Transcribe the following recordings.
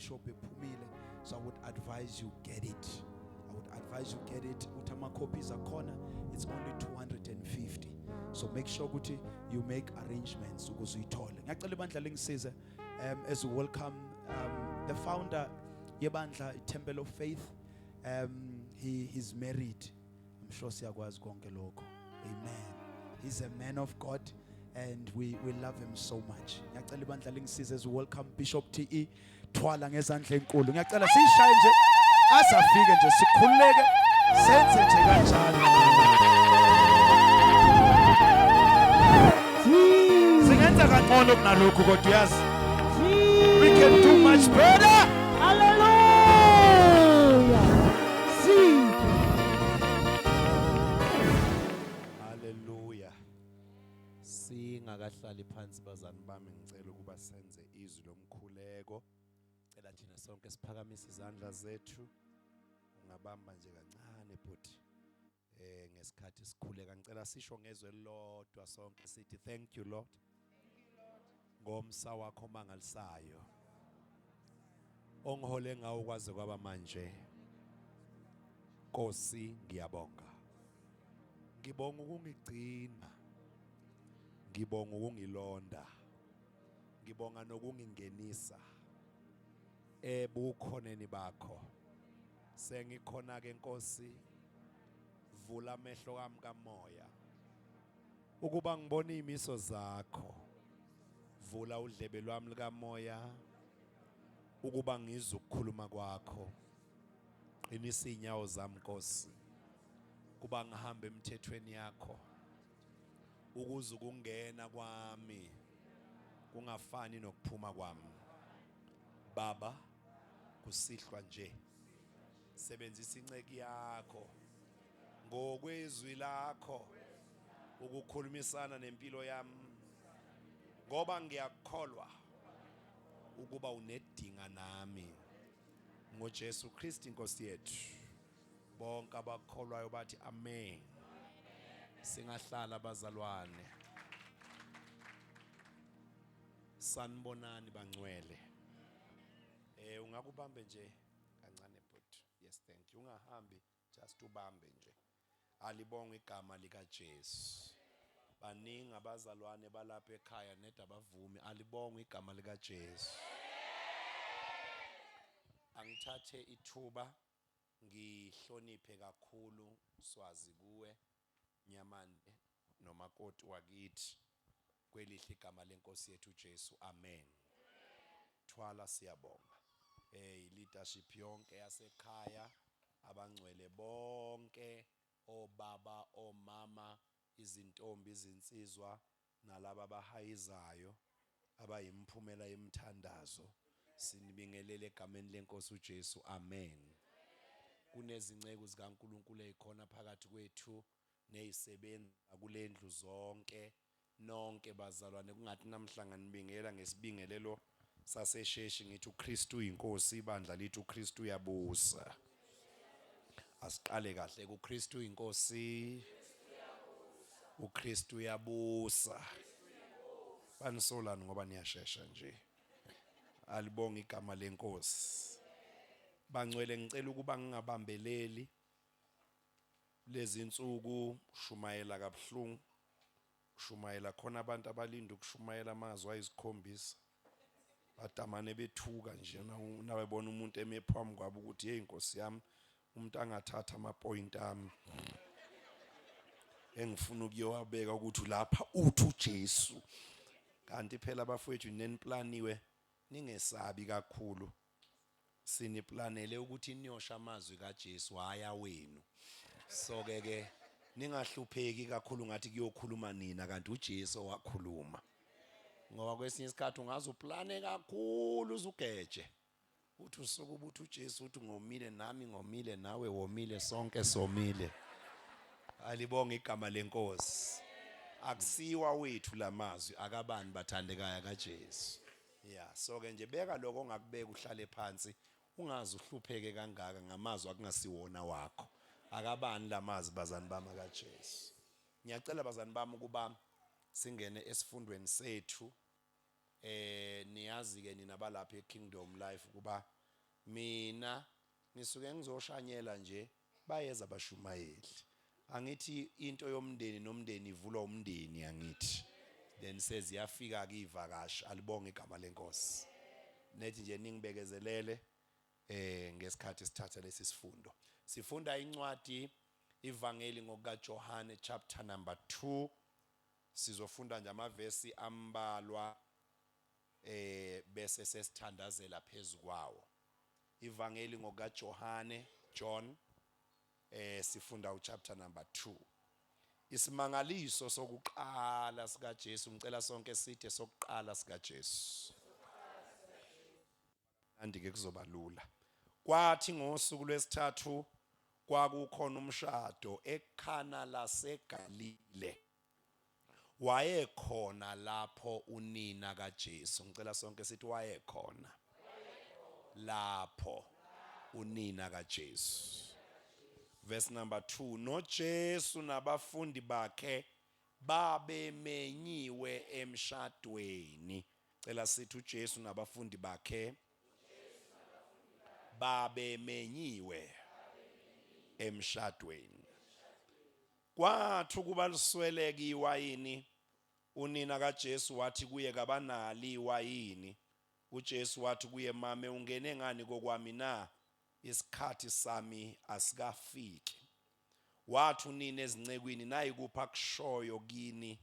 uBishop ephumile. So I would advise you get it. I would advise you get it. Uthi ama copies akhona, it's only 250. So make sure ukuthi you make arrangements ukuze uyithole. Ngiyacela ibandla lingisize as we welcome the founder yebandla Temple of Faith. He's married. I'm sure siyakwazi konke lokho. Amen. He's a man of God and we love him so much. Ngiyacela ibandla lingisize as we welcome Bishop TE Thwala ngezandla enkulu. Ngiyacela sishaye nje azafike nje sikhululeke senze nje kanjalo. Singenza kangcono kunalokhu kodwa uyazi. We can do much better. Hallelujah. See. Hallelujah. Singakahlali phansi bazani bami, ngicela ukuba senze izwi lomkhuleko. Cela thina sonke siphakamise izandla zethu. Ungabamba nje kancane bhuti. Ngesikhathi sikhuleka ngicela sisho ngezwe elilodwa sonke sithi thank you Lord. Ngomsa wakho omangalisayo. Ongihole ngawo kwaze kwaba manje. Nkosi ngiyabonga. Ngibonga ukungigcina. Ngibonga ukungilonda. Ngibonga nokungingenisa ebukhoneni bakho. Sengikhona ke Nkosi, vula amehlo ami kamoya ukuba ngibone imiso zakho. Vula udlebe lwami likamoya ukuba ngizwe ukukhuluma kwakho. Qinisa inyawo zami Nkosi, kuba ngihambe emthethweni yakho, ukuze ukungena kwami kungafani nokuphuma kwami. Baba, kusihlwa nje sebenzisa inceki yakho ngokwezwi lakho ukukhulumisana nempilo yami, ngoba ngiyakholwa ukuba unedinga nami ngoJesu Kristu inkosi yethu. Bonke abakholwayo bathi amen. Singahlala bazalwane. Sanibonani bangcwele. Ungakubambe nje kancane but yes, thank you. Ungahambi, just ubambe nje. Alibongwe igama lika Jesu. Baningi abazalwane balapha ekhaya neda abavumi. Alibongwe igama lika Jesu. Angithathe ithuba ngihloniphe kakhulu Swazi kuwe Nyamande nomakoti wakithi kwelihle igama lenkosi yethu Jesu. Amen. Thwala siyabonga. Leadership yonke yasekhaya, abangcwele bonke, obaba, omama, izintombi, izinsizwa nalaba abahayizayo abayimphumela yemthandazo, sinibingelele egameni lenkosi uJesu. Amen. Kunezinceku zikaNkuluNkulu ezikhona phakathi kwethu nezisebenza kulendlu zonke. Nonke bazalwane, kungathi namhla nganibingela ngesibingelelo sasesheshi ngithi uKristu uyinkosi, ibandla lithi uKristu uyabusa. Asiqale kahle kuKristu uyinkosi, uKristu uyabusa. Banisolani ngoba niyashesha nje. Alibonge igama lenkosi. Bangcwele, ngicela ukuba ngingabambeleli lezi insuku. Shumayela kabuhlungu, shumayela khona abantu abalinda ukushumayela amazwi ayisikhombisa, badamane bethuka nje nabebona umuntu eme phambi kwabo ukuthi hey Nkosi yami, umuntu angathatha amapoint ami engifuna ukuyowabeka ukuthi lapha uthi uJesu. Kanti phela abafowethu neniplaniwe, ningesabi kakhulu, siniplanele ukuthi niyosha amazwi kaJesu hhayi awenu. So ke ke ningahlupheki kakhulu ngathi kuyokhuluma nina, kanti uJesu wakhuluma. Ngoba kwesinye isikhathi ungaze uplane kakhulu uzugeje uthi usuke ubuthi uJesu uthi ngomile nami ngomile nawe womile sonke somile. Alibonge igama lenkosi. Akusiwa wethu lamazwi, akabani bathandekayo kaJesu. Yeah, so ke nje beka lokho ongakubeka uhlale phansi, ungaze uhlupheke kangaka ngamazwi akungasiwona wakho. Akabani lamazwi bazani bami kaJesu. Ngiyacela bazani bami ukuba singene esifundweni sethu. Eh niyazi ke nina balapha eKingdom Life kuba mina ngisuke ngizoshanyela nje bayeza abashumayeli. Angithi into yomndeni nomndeni ivulwa umndeni angithi. Then seziyafika ke ivakashi alibonge igama lenkosi. Nethi nje ningibekezelele eh ngesikhathi sithatha lesi sifundo. Sifunda incwadi iVangeli ngokukaJohane chapter number 2 Sizofunda nje amavesi ambalwa eh bese sesithandazela phezukwawo. Ivangeli ngokaJohane, John eh sifunda uchapter number 2. Isimangaliso sokuqala sikaJesu, ngicela sonke sithe sokuqala sikaJesu. Mnandi-ke kuzoba lula. Kwathi ngosuku lwesithathu kwakukhona umshado eKhana laseGalile. Wayekhona lapho unina kaJesu. Ngicela sonke sithi wayekhona lapho unina kaJesu. Verse number 2 noJesu nabafundi bakhe babemenyiwe emshadweni. Cela sithi uJesu nabafundi bakhe babemenyiwe emshadweni. Kwathi ukuba lisweleke iwayini, unina kaJesu wathi kuye, Kabanalo iwayini. UJesu wathi kuye, Mame, ungene ngani kokwami na? Isikhathi sami asikafiki. Wathi unina ezincekwini, Nayikuphi akushoyo kini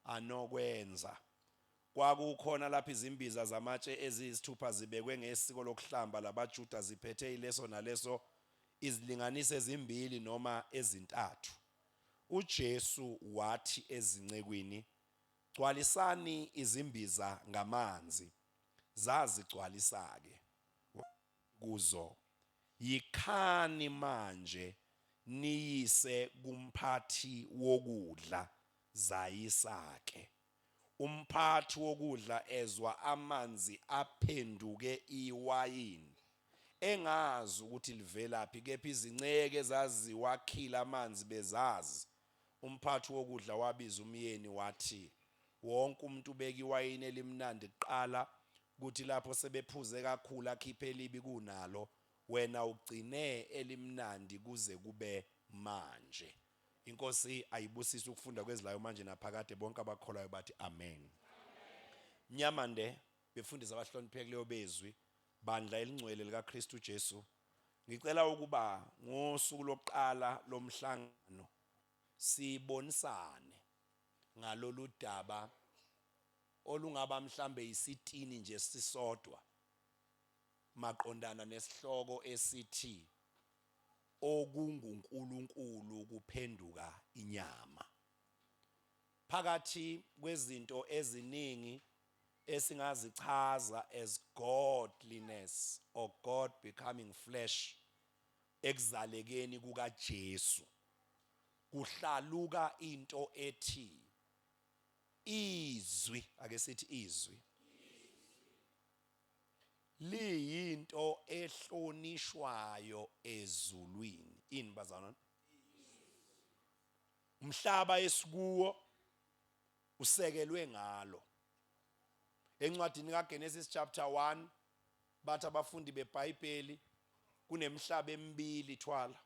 anokwenza. Kwakukhona lapho izimbiza zamatshe eziyisithupha zibekwe ngesiko lokuhlamba labaJuda ziphethe ileso naleso izilinganiso ezimbili noma ezintathu. UJesu wathi ezincekwini, Gcwalisani izimbiza ngamanzi. Zazigcwalisa-ke. Kuzo, Yikhani manje niyise kumphathi wokudla. Zayisa-ke. Umphathi wokudla ezwa amanzi aphenduke iwayini, engazi ukuthi livelaphi, kepha izinceku ezaziwakhile amanzi bezazi. Umphathi wokudla wabiza umyeni wathi, Wonke umuntu ubeka iwayini elimnandi kuqala, kuthi lapho sebephuze kakhulu akhiphe elibi kunalo, wena ugcine elimnandi kuze kube manje. INkosi ayibusise ukufunda kwezilayo manje naphakade, bonke abakholwayo bathi amen. Mnyamande, befundisi abahloniphekileyo bezwi, bandla elingcwele likaKristu Jesu, ngicela ukuba ngosuku lokuqala lomhlangano sibonisane ngalolu daba olungaba mhlambe isitini nje sisodwa maqondana nesihloko esithi okunguNkulunkulu kuphenduka inyama. Phakathi kwezinto eziningi esingazichaza as godliness or God becoming flesh ekuzalekeni kukaJesu kuhlaluka into ethi izwi, ake sithi izwi liyinto ehlonishwayo ezulwini. Ini bazalwane? Umhlaba esikuwo usekelwe ngalo. Encwadini kaGenesis chapter 1 bathi abafundi beBhayibheli kunemihlaba emibili thwala.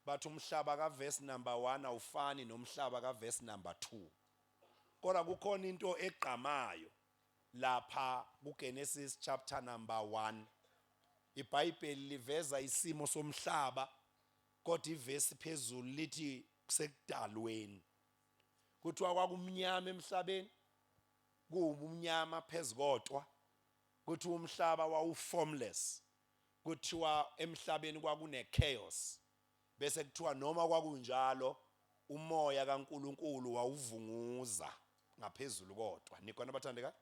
Bathi umhlaba kaverse number 1 awufani nomhlaba kaverse number 2. Kodwa kukhona into egqamayo lapha kuGenesis chapter number 1. IBhayibheli liveza isimo somhlaba kodwa ivesi phezulu lithi kusekudalweni. Kuthiwa kwakumnyama emhlabeni, kuwubumnyama phezu kotwa. Kuthiwa umhlaba wawu-formless. Kuthiwa emhlabeni kwakune chaos. Bese kuthiwa noma kwakunjalo umoya kaNkuluNkulu wawuvunguza ngaphezulu kodwa. Nikhona bathandekayo?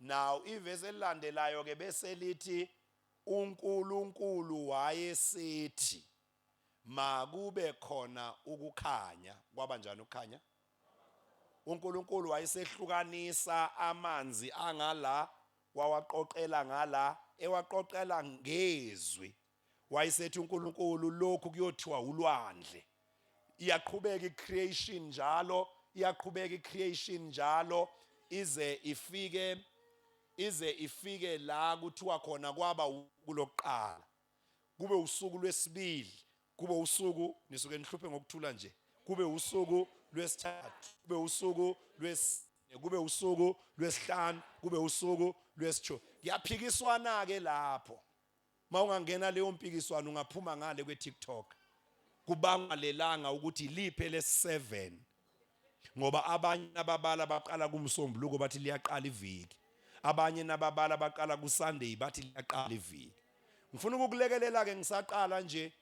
Now ivesi elilandelayo ke bese lithi uNkulunkulu wayesethi makube khona ukukhanya. Kwaba njani ukukhanya? UNkulunkulu wayesehlukanisa amanzi angala wawaqoqela ngala ewaqoqela ngezwi. Wayesethi uNkulunkulu lokhu kuyothiwa ulwandle. Iyaqhubeka icreation njalo, iyaqhubeka icreation njalo. Ize ifike ize ifike la kuthiwa khona kwaba kulokuqala. Kube usuku lwesibili, kube usuku nisuke nihluphe ngokuthula nje. Kube usuku lwesithathu, kube usuku lwesine, kube usuku lwesihlanu, kube usuku lwesithupha. Kuyaphikiswana ke lapho. Mawungangena leyo mpikiswano ungaphuma ngale kwe TikTok. Kubangwa lelanga ukuthi liphe lesi-7 ngoba abanye nababala baqala kumsombuluko bathi liyaqala iviki. Abanye nababala baqala kuSunday bathi liyaqala iviki. Ngifuna ukukulekelela ke ngisaqala nje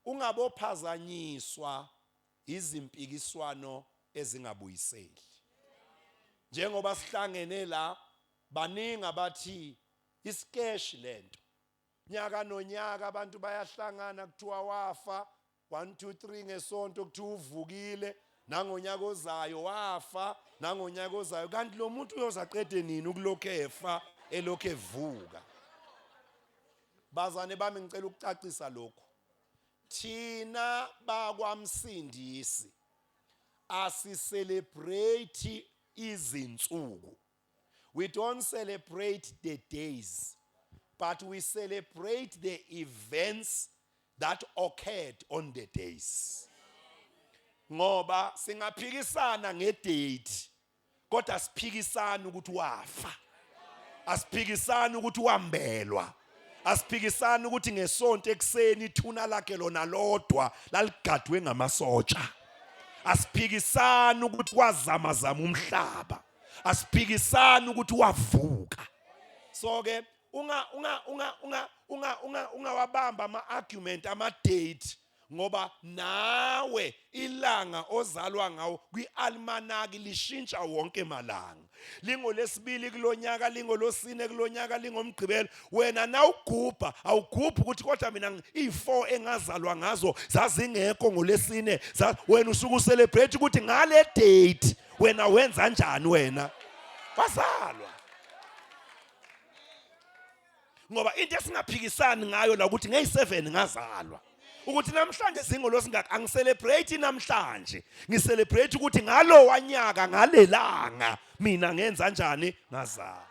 ungabophazanyiswa izimpikiswano ezingabuyiseli. Njengoba sihlangene la baningi abathi Isikeshi lento. Nyaka nonyaka abantu bayahlangana kuthiwa wafa 1 2 3 ngesonto kuthiwa uvukile nangonyaka ozayo wafa nangonyaka ozayo kanti lo muntu uyoze aqede nini ukulokhu efa elokhu evuka. Bazane bami ngicela ukucacisa lokhu. Thina bakwaMsindisi asicelebrate izinsuku. We don't celebrate the days, but we celebrate the events that occurred on the days. Ngoba singaphikisana ngedate kodwa siphikisana ukuthi wafa. Asiphikisani ukuthi wambelwa. Asiphikisani ukuthi ngesonto ekuseni ithuna lakhe lona lodwa laligadwe ngamasotsha. Asiphikisani ukuthi kwazamazama umhlaba. Asiphikisani ukuthi wavuka. So ke unga unga unga unga unga unga ungawabamba ama argument ama date ngoba nawe ilanga ozalwa ngawo kwi-almanaki lishintsha wonke malanga lingolesibili kulonyaka lingolosine kulonyaka lingomgqibelo wena nawugubha awugubhi ukuthi kodwa mina iyi-4 engazalwa ngazo zazingekho ngolesine wena usuke ucelebrate ukuthi ngale date wena wenza njani wena wazalwa ngoba into esingaphikisani ngayo la ukuthi ngeyi-7 ngazalwa ukuthi namhlanje zingolosingaka angicelebrate namhlanje ngicelebrate ukuthi ngalo wanyaka ngalelanga mina ngenza njani ngazalwa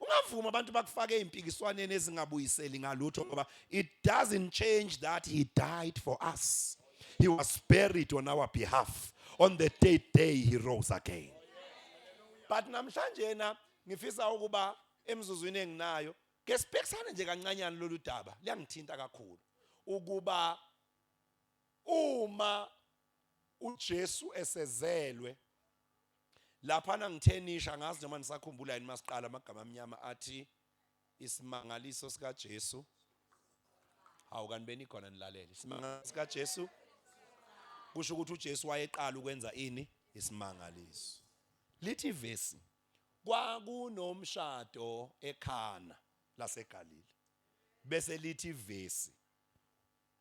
ungavuma abantu bakufake ezimpikiswaneni ezingabuyiseli ngalutho ngoba it doesn't change that he died for us he was buried on our behalf on the third day he rose again but namhlanje na ngifisa ukuba emzuzwini enginayo ke sibhekisane nje kancanyana lolu daba liyangithinta kakhulu ukuba uma uJesu esezelwe laphana ngithenisha ngazi noma nisakhumbula yini masiqala amagama amnyama athi isimangaliso sikaJesu hawu kanti benikhona nilalele isimangaliso sikaJesu kusho ukuthi uJesu wayeqala ukwenza ini isimangaliso lithi ivesi Kwakunomshado eKhana laseGalile. Bese lithi ivesi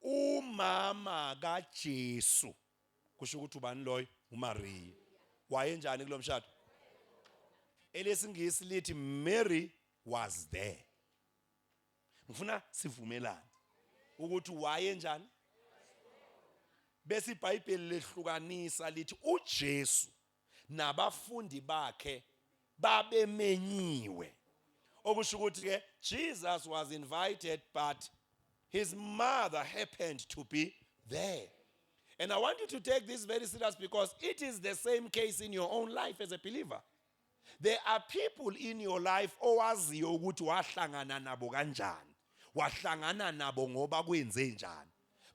umama kaJesu kusho ukuthi ubani loyo uMaria wayenjani kulomshado elesingisi lithi Mary was there ngifuna sivumelane ukuthi wayenjani bese iBhayibheli lehlukanisa lithi uJesu nabafundi bakhe babemenyiwe okusho ukuthi ke Jesus was invited but his mother happened to be there and I want you to take this very serious because it is the same case in your own life as a believer there are people in your life owaziyo ukuthi wahlangana nabo kanjani wahlangana nabo ngoba kwenze njani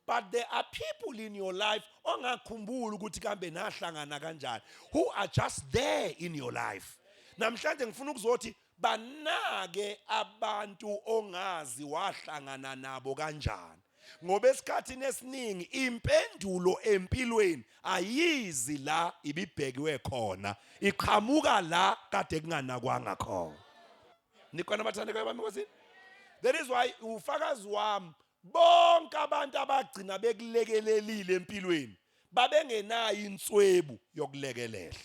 But there are people in your life ongakhumbuli ukuthi kambe nahlangana kanjani who are just there in your life. Namhlanje ngifuna ukuzothi banake abantu ongazi wahlangana nabo kanjani. Ngoba esikhathini esiningi impendulo empilweni ayizi la ibibhekiwe khona, iqhamuka la kade kunganakwanga khona. Nikhona bathandekayo bami Nkosini? That is why ufakazi wami bonke abantu abagcina bekulekelelile empilweni babengenayo inswebu yokulekelela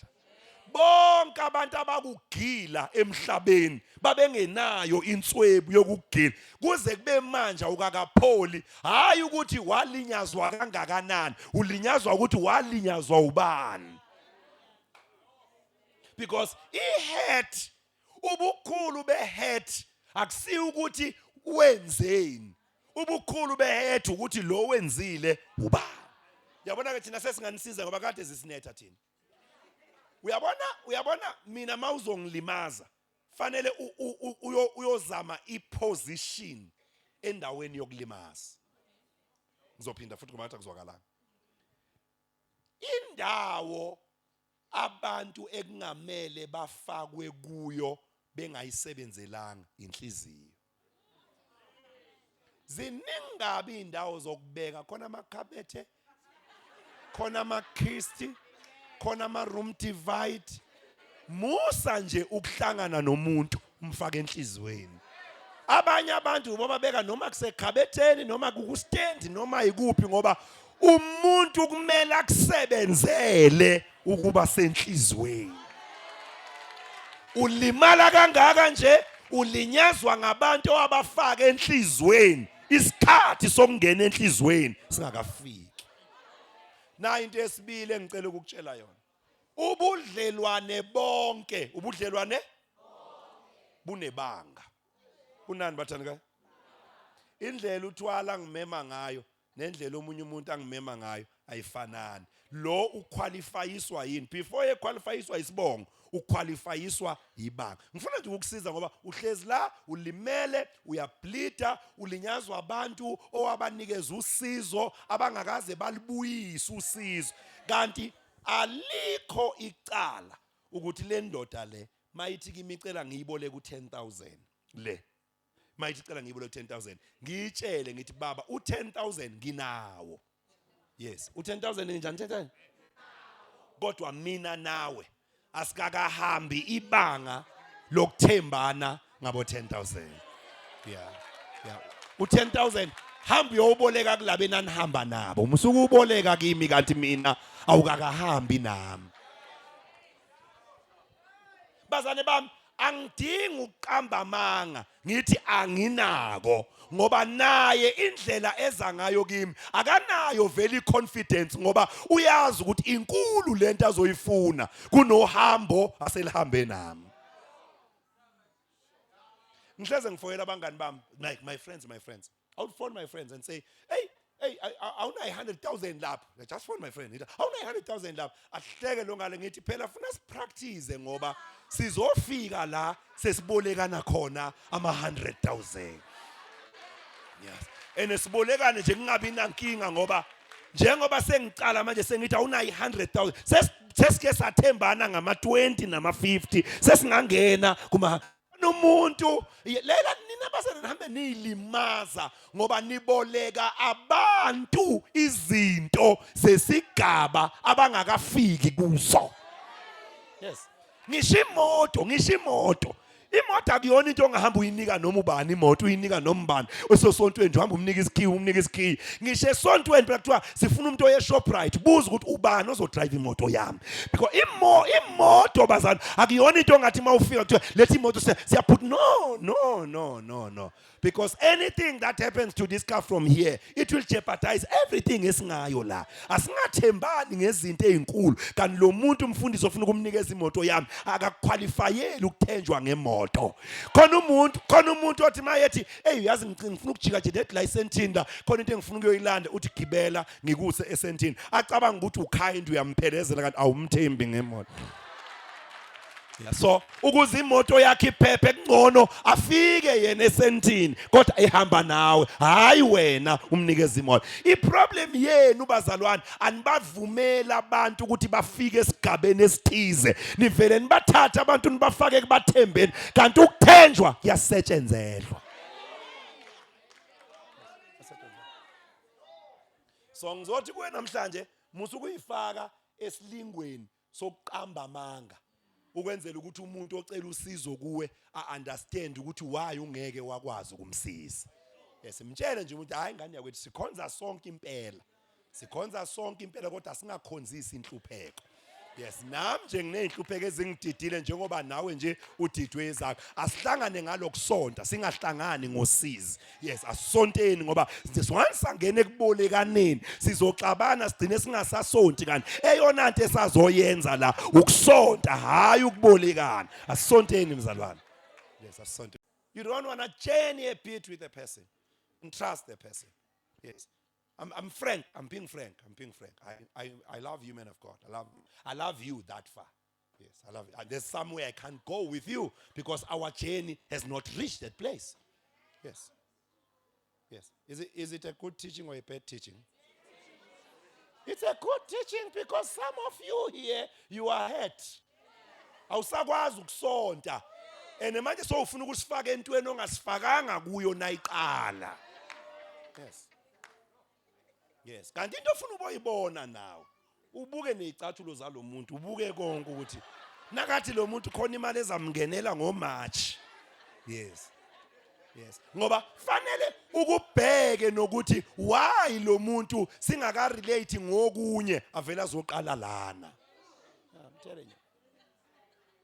bonke abantu abakugila emhlabeni babengenayo inswebu yokugila kuze kube manje awukakapholi hayi ukuthi walinyazwa kangakanani ulinyazwa ukuthi walinyazwa ubani. Because i-hurt, ubukhulu be-hurt akusiyo ukuthi wenzeni, ubukhulu be-hurt ukuthi lo wenzile ubani. Yabona ke, thina sesinganisiza ngoba kade zisinetha thina. Uyabona, uyabona, mina mawuzongilimaza fanele uyozama iposition endaweni yokulimaza. Ngizophinda futhi ngoba ngathi akuzwakalanga. Indawo abantu ekungamele bafakwe kuyo bengayisebenzelanga inhliziyo. Ziningi kabi indawo zokubeka khona, amakhabethe khona, amakhisti khona, ama-room divide. Musa nje ukuhlangana nomuntu umfake enhliziyweni. Abanye abantu bababeka noma kusekhabetheni, noma kukustendi, noma ikuphi, ngoba umuntu kumele akusebenzele ukuba senhliziyweni. Ulimala kangaka nje, ulinyazwa ngabantu abafaka enhliziyweni, isikhathi sokungena enhliziyweni singakafiki. Na into yesibili engicela ukukutshela yona, ubudlelwane bonke, ubudlelwane bunebanga. Kunani bathandekayo? Indlela uthwala ngimema ngayo nendlela omunye umuntu angimema ngayo ayifanani. Lo uqualifyiswa yini? Before equalifyiswa isibongo, uqualifyiswa ibanga. Ngifuna nje ukukusiza ngoba uhlezi la ulimele, uyableeda, ulinyazwa abantu owabanikeza usizo abangakaze balibuyise usizo. Kanti alikho icala ukuthi le ndoda le mayithi kimi icela ngiyiboleke u10000, le mayithi icela ngiyiboleke u10000, ngiyitshele ngithi, "Baba, u10000 nginawo." Yes, u10000 njani? 10000, kodwa mina nawe asikakahambi ibanga lokuthembana ngabo 10000. Yeah, u10000 hamba uyoboleka kulabe nanihamba nabo, musuke uboleka kimi kanti mina awukakahambi nami. Bazane bami, angidingi ukuqamba amanga ngithi anginako, ngoba naye indlela eza ngayo kimi akanayo vele confidence, ngoba uyazi ukuthi inkulu lento azoyifuna kunohambo aselihambe nami. Ngihleze ngifoyela abangani bami, like my friends. I would phone my friends and say, "Hey, hey, awunayo 100,000 lapho?" I just phone my friend, ngithi, "Awunayo 100,000 lapho?" Ahleke lo ngale. Ngithi, "Phela funa sipractice, ngoba sizofika la sesibolekana khona ama 100,000." Yes, and sibolekane nje kungabi nankinga, ngoba njengoba sengicala manje sengithi awunayo 100,000, sesike sathembana ngama 20 nama 50, sesingangena kuma nomuntu lela. Nina basana nihambe niyilimaza ngoba niboleka abantu izinto zesigaba abangakafiki kuso. Yes, ngisho imoto, ngisho imoto. Imoto akuyona into ongahamba uyinika noma ubani. Imoto uyinika noma ubani esosontweni nje, uhamba umnika isikhiyi, umnika isikhiyi. Ngisho esontweni phela kuthiwa sifuna umuntu oye Shoprite, buza ukuthi ubani ozodrive imoto yami, because imoto bazana akuyona into ongathi mawufika kuthiwa lethi imoto, siyaphut. No, no, no, no, no, because anything that happens to this car from here, it will jeopardize everything esingayo la. Asingathembani ngezinto ezinkulu, kanti lo muntu umfundisi ofuna ukumnikeza imoto yami akakuqualifyeli ukuthenjwa ngemoto. Khona umuntu othi mayethi, "Hey, yazi ngifuna ukujika nje let la eSandton la, khona into engifuna ukuyoyilanda," uthi, "Gibela ngikuse eSandton." Acabanga ukuthi ukind, uyamphelezela, kanti awumthembi ngemoto. Yeah, so ukuze imoto yakhe iphephe kungcono afike yena eSandton kodwa ehamba nawe, hayi wena umnikeza imoto. Iproblem yenu bazalwane, anibavumela abantu ukuthi bafike esigabeni esithize. Nivele nibathathe abantu nibafake kubathembeni, kanti ukuthenjwa kuyasetshenzelwa. So ngizothi kuwe namhlanje, musa ukuyifaka esilingweni sokuqamba amanga ukwenzela ukuthi umuntu ocela usizo kuwe a-understand ukuthi why ungeke wakwazi ukumsiza. Yes, mtshele nje ukuthi, "Hayi ngane yakwethu, sikhonza sonke impela, sikhonza sonke impela, kodwa singakhonzisi inhlupheko." Yes, nami nje nginey'nhlupheko ezingididile njengoba nawe nje udidwe ezakho. Asihlangane ngalokusonta, singahlangani ngosizi. Yes, asisonteni ngoba once sangena ekubolekaneni sizoxabana sigcine singasasonti kanti eyona nto esazoyenza la ukusonta hhayi ukubolekana. Asisonteni mzalwane. Yes, asisonte. You don't want to journey a bit with a person and trust the person. Yes. I'm frank. I'm being frank. I'm being frank. I love you, man of God. I love you that far. Yes, I love you. And there's somewhere I can't go with you because our journey has not reached that place. Yes. Yes. Is it a good teaching or a bad teaching? It's a good teaching because some of you here, you are hurt. Awusakwazi ukusonta. And manje sowufuna ukusifaka entweni ongasifakanga kuyo nayiqala. Yes. Yes. Kanti into ofuna uboyibona nawe. Ubuke nezicathulo zalomuntu, ubuke konke ukuthi nakathi lo muntu khona imali ezamngenela ngoMarch. Yes. Yes. Ngoba fanele ukubheke nokuthi why lo muntu singaka relate ngokunye avela azoqala lana. Yeah, I'm telling you.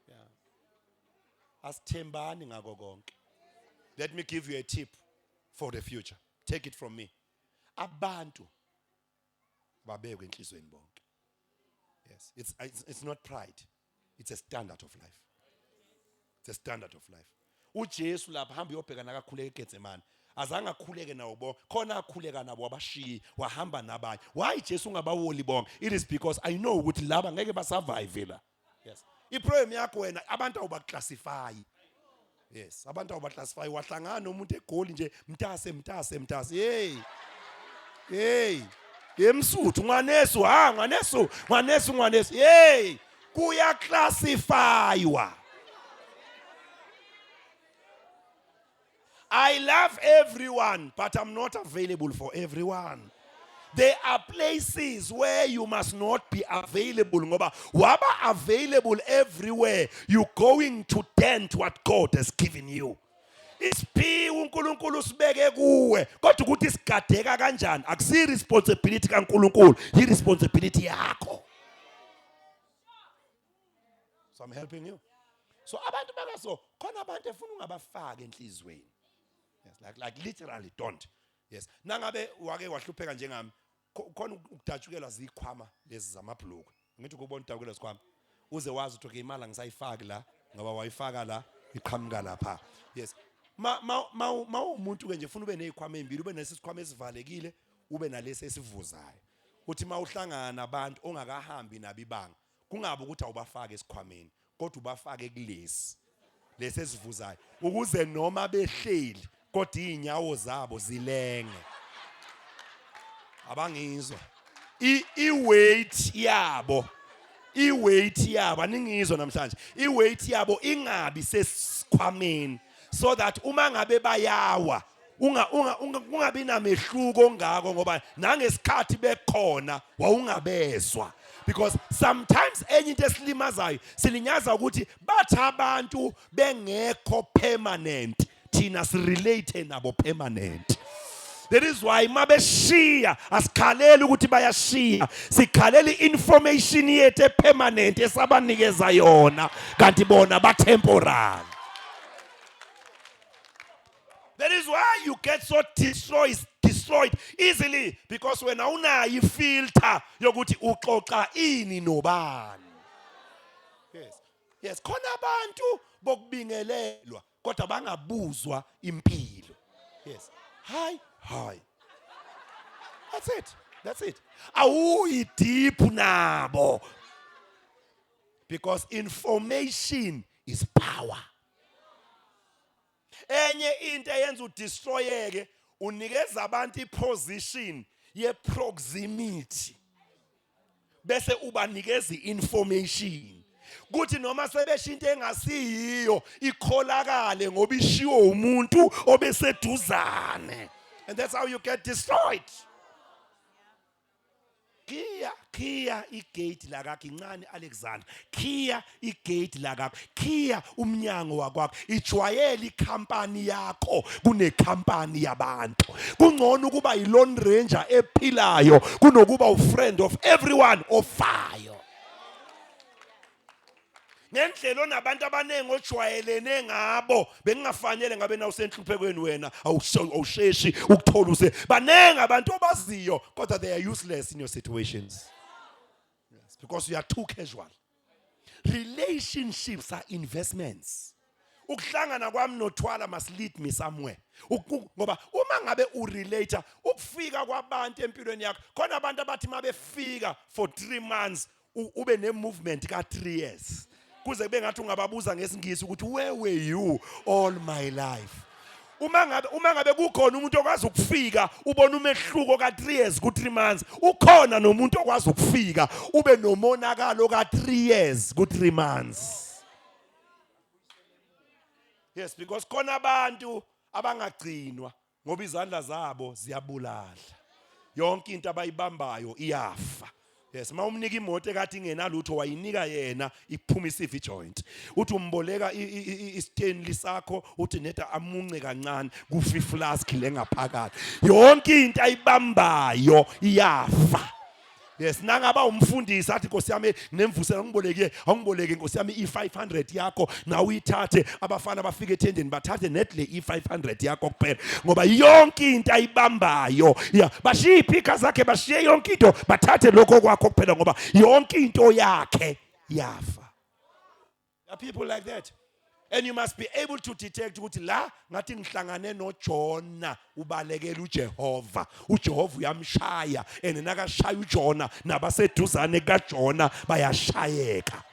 Yeah. Asithembani ngako konke. Let me give you a tip for the future. Take it from me. Abantu babekwe enhlizweni bonke. Yes, it's not pride. It's a standard of life. It's a standard of life. uJesu lapha hamba uyobheka nakakhuleka eGetsemane. Azange akhuleke nawo bonke. Khona akhuleka nabo wabashiya, wahamba nabanye. Why Jesu ungabawoli bonke? It is because I know ukuthi laba ngeke basurvive la. Yes. Iproblem yakho wena, abantu awubaclassify. Yes, abantu awubaclassify. Wahlangana nomuntu eGoli nje, mntase, mntase, mntase. Hey. Hey. Yemsuthu ngwanesu, ha ngwanesu, ngwanesu, ngwanesu. Hey, kuyaclassifywa. I love everyone, but I'm not available for everyone. There are places where you must not be available ngoba waba available everywhere, you going to dent what God has given you. Isiphiwo uNkulunkulu sibeke kuwe, kodwa ukuthi sigadeka kanjani akusi responsibility kaNkulunkulu, i responsibility yakho. So I'm helping you. So abantu bakaso khona abantu efuna ungabafaka enhlizweni. Yes, like literally don't. Yes, nangabe wake wahlupheka njengami, khona ukudatshukelwa zikhwama lezi zamabhulukwe. Ngithi ukubona udabukelwa zikhwama uze wazi ukuthi okay, imali angisayifaki la ngoba wayifaka la, iqhamuka lapha. Yes, ma ma ma ma umuntu ke nje ufuna ube nezikhwama ezimbili, ube nesisikhwama esivalekile, ube nalesi esivuzayo, uthi mawuhlangana nabantu ongakahambi nabo ibanga, kungabe ukuthi awubafake esikhwameni, kodwa ubafake kulesi lesi esivuzayo ukuze noma behleli kodwa izinyawo zabo zilenge. Abangizwa? I weight yabo, i weight yabo, aningizwa namhlanje? I weight yabo ingabi sesikhwameni so that uma ngabe bayawa ungabi namehluko ongako, ngoba nangesikhathi bekhona wawungabezwa. Because sometimes enye into esilimazayo, silinyaza ukuthi bathi abantu bengekho permanent, thina sirelate nabo permanent. That is why mabeshiya asikhaleli ukuthi bayashiya, sikhalela information yethu epermanent esabanikeza yona, kanti bona ba temporary. That is why you get so destroyed easily, because wena unayo ifilter yokuthi uxoxa ini nobani. Yes, khona abantu bokubingelelwa kodwa bangabuzwa impilo. Yes. Hi, hi. That's it. That's it. Awuyi deep nabo. Because information is power. Enye into eyenza udestroyeke, unikeza abantu iposition ye proximity bese ubanikeza information, kuthi noma sebesho into engasiyiyo ikholakale ngoba ishiwo umuntu obeseduzane, and that's how you get destroyed. Khiya, khiya igate lakakho incane Alexander. Khiya igate lakakho, khiya umnyango wakwakho. Ijwayele ikhampani yakho kunekhampani yabantu. Kungcono ukuba yi-lone ranger ephilayo kunokuba u-friend of everyone ofayo. Ngendlela onabantu abaningi ojwayelene ngabo, bengingafanele ngabe na usenhluphekweni wena awusheshi ukuthola use. Baningi abantu obaziyo, kodwa they are useless in your situations. Yes, because you are too casual. Relationships are investments. Ukuhlangana kwami noThwala must lead me somewhere. Ngoba uma ngabe urelate, ukufika kwabantu empilweni yakho, khona abantu abathi mabefika for 3 months ube ne movement ka 3 years, kuze kube ngathi ungababuza ngesingisi ukuthi, "Where were you all my life?" Uma ngabe kukhona umuntu okwazi ukufika ubona umehluko ka 3 years ku 3 months, ukhona nomuntu okwazi ukufika ube nomonakalo ka 3 years ku 3 months. Yes, because khona abantu abangagcinwa ngoba izandla zabo ziyabulala, yonke into abayibambayo iyafa. Yes, uma umnika imoto ekade ingenalutho, wayinika yena, iphuma i-CV joint. Uthi umboleka i-Stanley sakho, uthi neda amunce kancane, kufa iflask lengaphakathi. Yonke into ayibambayo iyafa. Yes, nangaba umfundisi athi, "Nkosi yami, nemvusela ngiboleke, awungiboleke nkosi yami i500 yakho," nawe uyithathe. Abafana bafike ethendeni bathathe net le i500 yakho kuphela, ngoba yonke into ayibambayo ya bashiye iphika zakhe, bashiye yonke into, bathathe lokho kwakho kuphela, ngoba yonke into yakhe yafa. There are people like that. And you must be able to detect ukuthi la ngathi ngihlangane noJona, ubalekela uJehova. UJehova uyamshaya, and nakashaya uJona, nabaseduzane kaJona bayashayeka.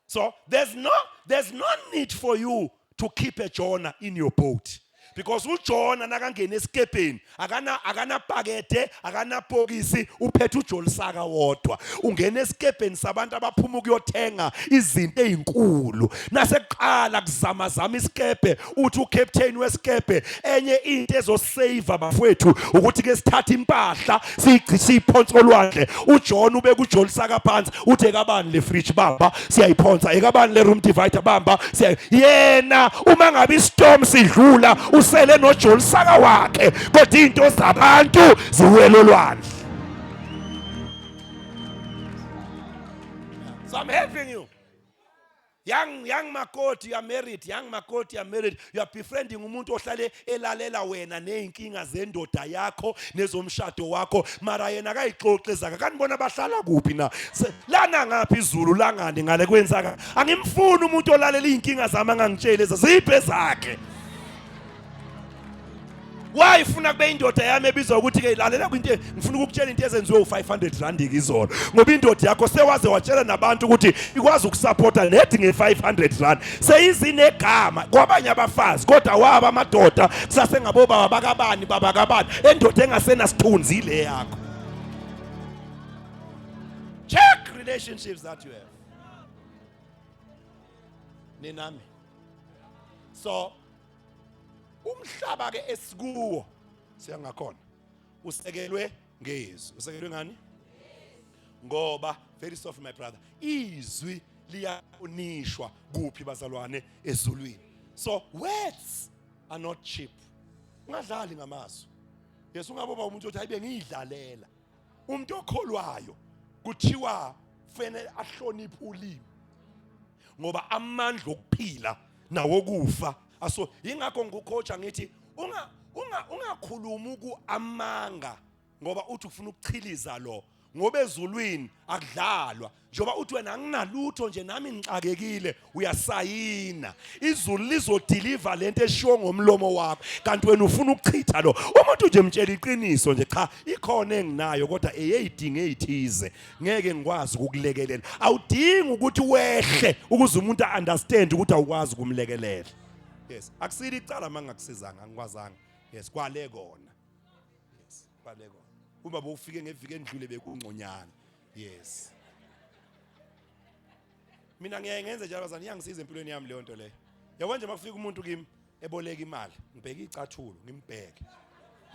So there's no need for you to keep a Jonah in your boat. Because uJona nakangena esikepeni akana pakete, akana bhokisi, uphethe ujolisaka wodwa. Ungena esikepeni sabantu abaphuma ukuyothenga izinto ezinkulu. Nasekuqala kuzama zama isikepe, uthi ucaptain wesikepe, enye into ezosave bafowethu ukuthi ke sithathe impahla siyiphonse olwandle. UJohn ubeka ujolisaka phansi, uthi, "Ekabani le fridge? Bamba, siyayiphonsa. Ekabani le room divider? Bamba, siya." Yena uma ngabe istorm sidlula, usele nojolisaka wakhe, kodwa into zabantu ziwela olwandle. So I'm helping you. Young makoti, you are married. Young makoti, you are married. You are befriending umuntu ohlale elalela wena nezinkinga zendoda yakho nezomshado wakho, mara yena akayixoxe ezakhe. Kanibona bahlala kuphi na? Lana ngaphi izulu langani ngale kwenzaka? Angimfuni umuntu olalela izinkinga zami angangitsheli eziphi ezakhe. Why ufuna kube indoda yami ebizwa ukuthi ke lalela kwinto, ngifuna ukukutshela into ezenziwe u500 rand izolo, ngoba indoda yakho sewaze watshela nabantu ukuthi ikwazi ukusupporta net nge500 rand, seyizinegama kwabanye abafazi, kodwa waba amadoda kusasengabo baba bakabani, baba kabani, endoda engasenasithunzi ile yakho. Check relationships that you have. Ninami? So umhlaba ke esikuwo siyangakhona usekelwe ngezwi. Usekelwe ngani? Ngoba, very soft, my brother, izwi liyaonishwa kuphi, bazalwane? Ezulwini. So words are not cheap. Ungadlali ngamazwi. Yes, ungaboba umuntu othi, "Hayibe ngiyidlalela." Umuntu okholwayo kuthiwa fanele ahloniphe ulimi, ngoba amandla okuphila nawokufa aso. Ingakho ngikucoacha ngithi unga unga ungakhulumi ku amanga ngoba uthi ufuna ukuchiliza lo, ngoba ezulwini akudlalwa. Njengoba uthi wena, "Anginalutho nje, nami ngixakekile," uyasayina, izulu lizodeliver lento eshiwo ngomlomo wakho, kanti wena ufuna ukuchitha lo umuntu nje. Mtshela iqiniso nje, "Cha, ikhona enginayo, kodwa eyeyidinga ezithize, ngeke ngikwazi ukukulekelela." Awudingi ukuthi wehle ukuze umuntu understand ukuthi awukwazi ukumlekelela. Yes, akusile icala mangakusizanga, angikwazanga. Yes, kwale kona. Yes, kwale kona. Uma bowufike ngeviki endlule bekungconyana. Yes, mina ngiyaye ngenze njalo, bazana, iyangisiza empilweni yami leyo nto leyo. Yabo nje, makufika umuntu kimi eboleka imali, ngibheke icathulo, ngimbheke,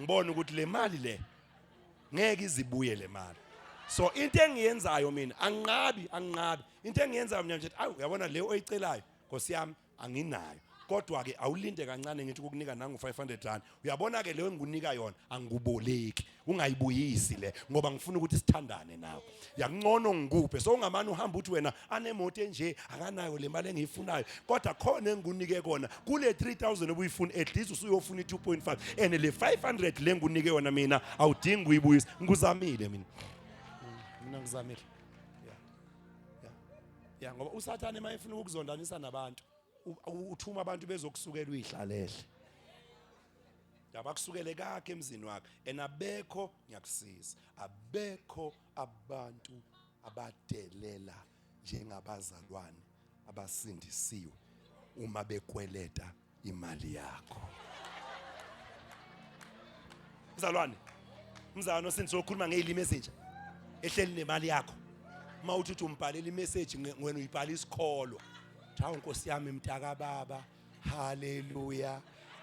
ngibone ukuthi le mali le ngeke izibuye le mali. So into engiyenzayo mina, anginqabi, anginqabi. Into engiyenzayo mina nje, awu, uyabona le oyicelayo, nkosi yami, anginayo. Kodwa ke awulinde kancane ngithi ukukunika nangu 500 rand. Uyabona ke leyo engikunika yona angikuboleki. Ungayibuyisi le ngoba ngifuna ukuthi sithandane nawe. Yakuncono ngikuphe. So ungamane uhamba uthi wena anemoto enje akanayo le mali engiyifunayo. Kodwa khona engikunike kona kule 3000 obuyifuna at least usuyofuna i2.5 and le 500 le ngikunike yona mina awudingi kuyibuyisa. Ngikuzamile mina. Mina ngizamile. Yeah. Yeah. Yeah ngoba uSathane mayefuna ukukuzondanisa nabantu uthuma abantu bezokusukela uyihlalele. Abakusukele kakhe emzini wakhe and abekho ngiyakusiza. Abekho abantu abadelela njengabazalwane abasindisiwe uma bekweleta imali yakho. Mzalwane, mzalwane osindisiwe okhuluma ngezilimi ezintsha ehleli nemali yakho. Uma uthi uthi umbhalela imessage wena uyibhala isikholwa. Hawu Nkosi yami mntaka baba. Haleluya.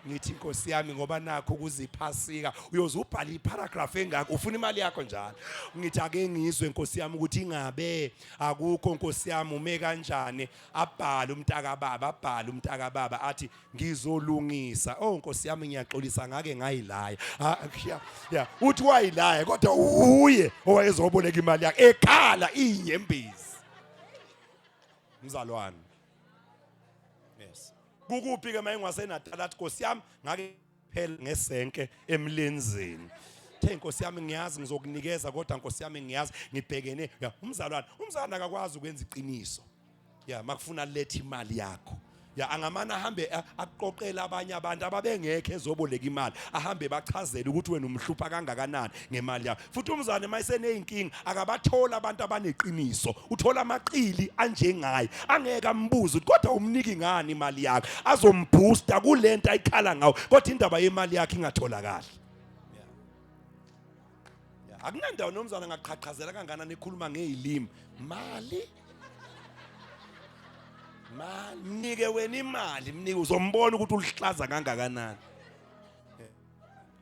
Ngithi Nkosi yami ngoba nakho ukuziphasika uyoze ubhale iparagraph engaka ufuna imali yakho njalo. Ngithi ake ngizwe Nkosi yami ukuthi ingabe akukho Nkosi yami ume kanjani abhale umntaka baba abhale umntaka baba athi ngizolungisa. Oh Nkosi yami ngiyaxolisa ngake ngayilaya. Ah ya ya uthi wayilaya kodwa uye owayezoboleka imali yakhe ekhala inyembezi. Mzalwane Yes. Kukuphi ke mayengwaseNatal athi Nkosi yami ngake phela ngesenke emlenzeni. The Nkosi yami ngiyazi ngizokunikeza kodwa Nkosi yami ngiyazi ngibhekene ya umzalwane umzalwane akakwazi ukwenza iqiniso. Ya makufuna letha imali yakho. Ya angamane ahambe aqoqele abanye abantu ababengekho ezoboleka imali ahambe bachazele ukuthi wena umhlupha kangakanani ngemali yakho. Futhi umzalwane mayiseneyinkinga akabathola abantu abaneqiniso uthola amaqili anjengaye angeke ambuze ukuthi kodwa umniki ngani imali yakhe azomboosta kulento ayikhala ngawo kodwa indaba yemali yakhe ingatholakali akunandawo nomzana ngaqhaqhazela kanganani ekhuluma ngezilimi mali mali mnike wena imali mnike uzombona ukuthi ulihlaza kangakanani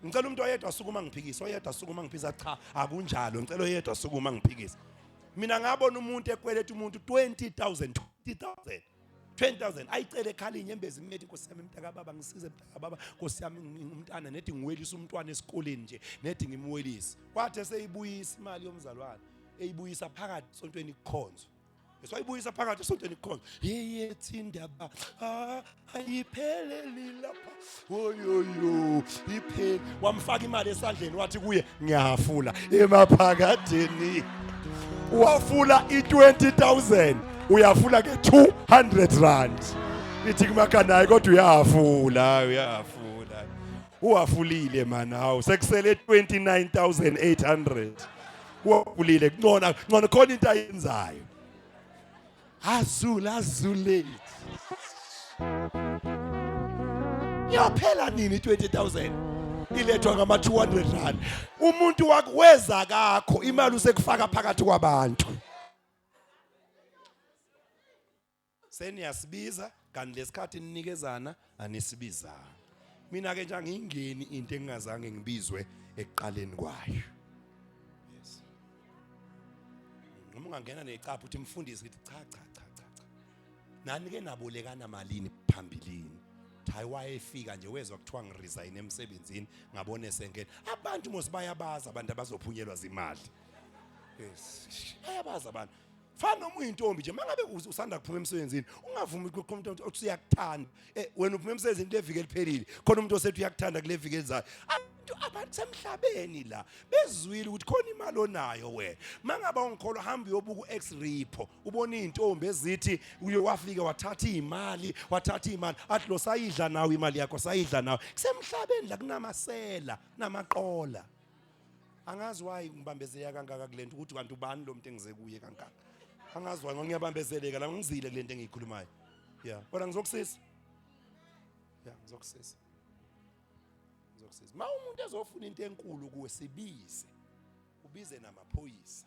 ngicela umuntu oyedwa asukuma ngiphikise oyedwa asukuma ngiphikisa cha akunjalo ngicela oyedwa asukuma ngiphikise mina ngabona umuntu ekweleta umuntu 20000 20000 20000 ayicele ekhala inyembezi imethi nkosi yami mntaka baba ngisize mntaka baba nkosi yami umntana nethi ngiwelisa umntwana esikoleni nje nethi ngimwelise kwathi eseyibuyisa imali yomzalwane eyibuyisa phakathi sontweni kukhonzwa Eswayibuyisa phakathi esontweni kukhona. Yeyethi indaba ah, ayipheleli lapha. Oyoyo ipheli. Wamfaka imali esandleni wathi kuye ngiyahafula emaphakadeni. Wafula i20000 uyafula ke 200 rand. Ithi kumakanayi kodwa uyahafula uyahafula. Uhafulile man hawu sekusele 29800. Wavulile kuncona ngcono khona into ayenzayo. Azula azulate. Yaphela nini 20000? Ilethwa ngama 200 rand. Umuntu wakweza kakho imali usekufaka phakathi kwabantu. Seniyasibiza kanti lesikhathi ninikezana anisibizanga. Mina ke nje angiyingeni into engingazange ngibizwe ekuqaleni kwayo. Yes. Noma ungangena necapha uthi mfundisi ngithi cha cha cha cha cha. Nani ke nabolekana malini phambilini? Hayi wayefika nje wezwa kuthiwa ngiresign emsebenzini ngabone sengena. Abantu mos bayabaza abantu abazophunyelwa zimali. Yes. Bayabaza abantu. Fana noma uyintombi nje mangabe usanda kuphuma emsebenzini ungavumi ukuthi umuntu othi uyakuthanda. Eh wena uphuma emsebenzini leviki eliphelile khona umuntu osethi uyakuthanda kule viki elizayo. Abantu abasemhlabeni la bezwile ukuthi khona imali onayo wena. Mangabe ungikholwa hamba uyobuka u-ex repo ubona izintombi ezithi uye wafika wathatha imali wathatha imali athi lo sayidla nawe imali yakho sayidla nawe. Kusemhlabeni la kunamasela namaqola. Angazi why ngibambezeleka kangaka kulento ukuthi kanti ubani lo muntu engize kuye kangaka. Angazi why ngiyabambezeleka la ngizile kulento engiyikhulumayo. Yeah, kodwa ngizokusiza. Yeah, ngizokusiza. Ngizokusiza. Ma umuntu ezofuna into enkulu kuwe sibize. Ubize namaphoyisa.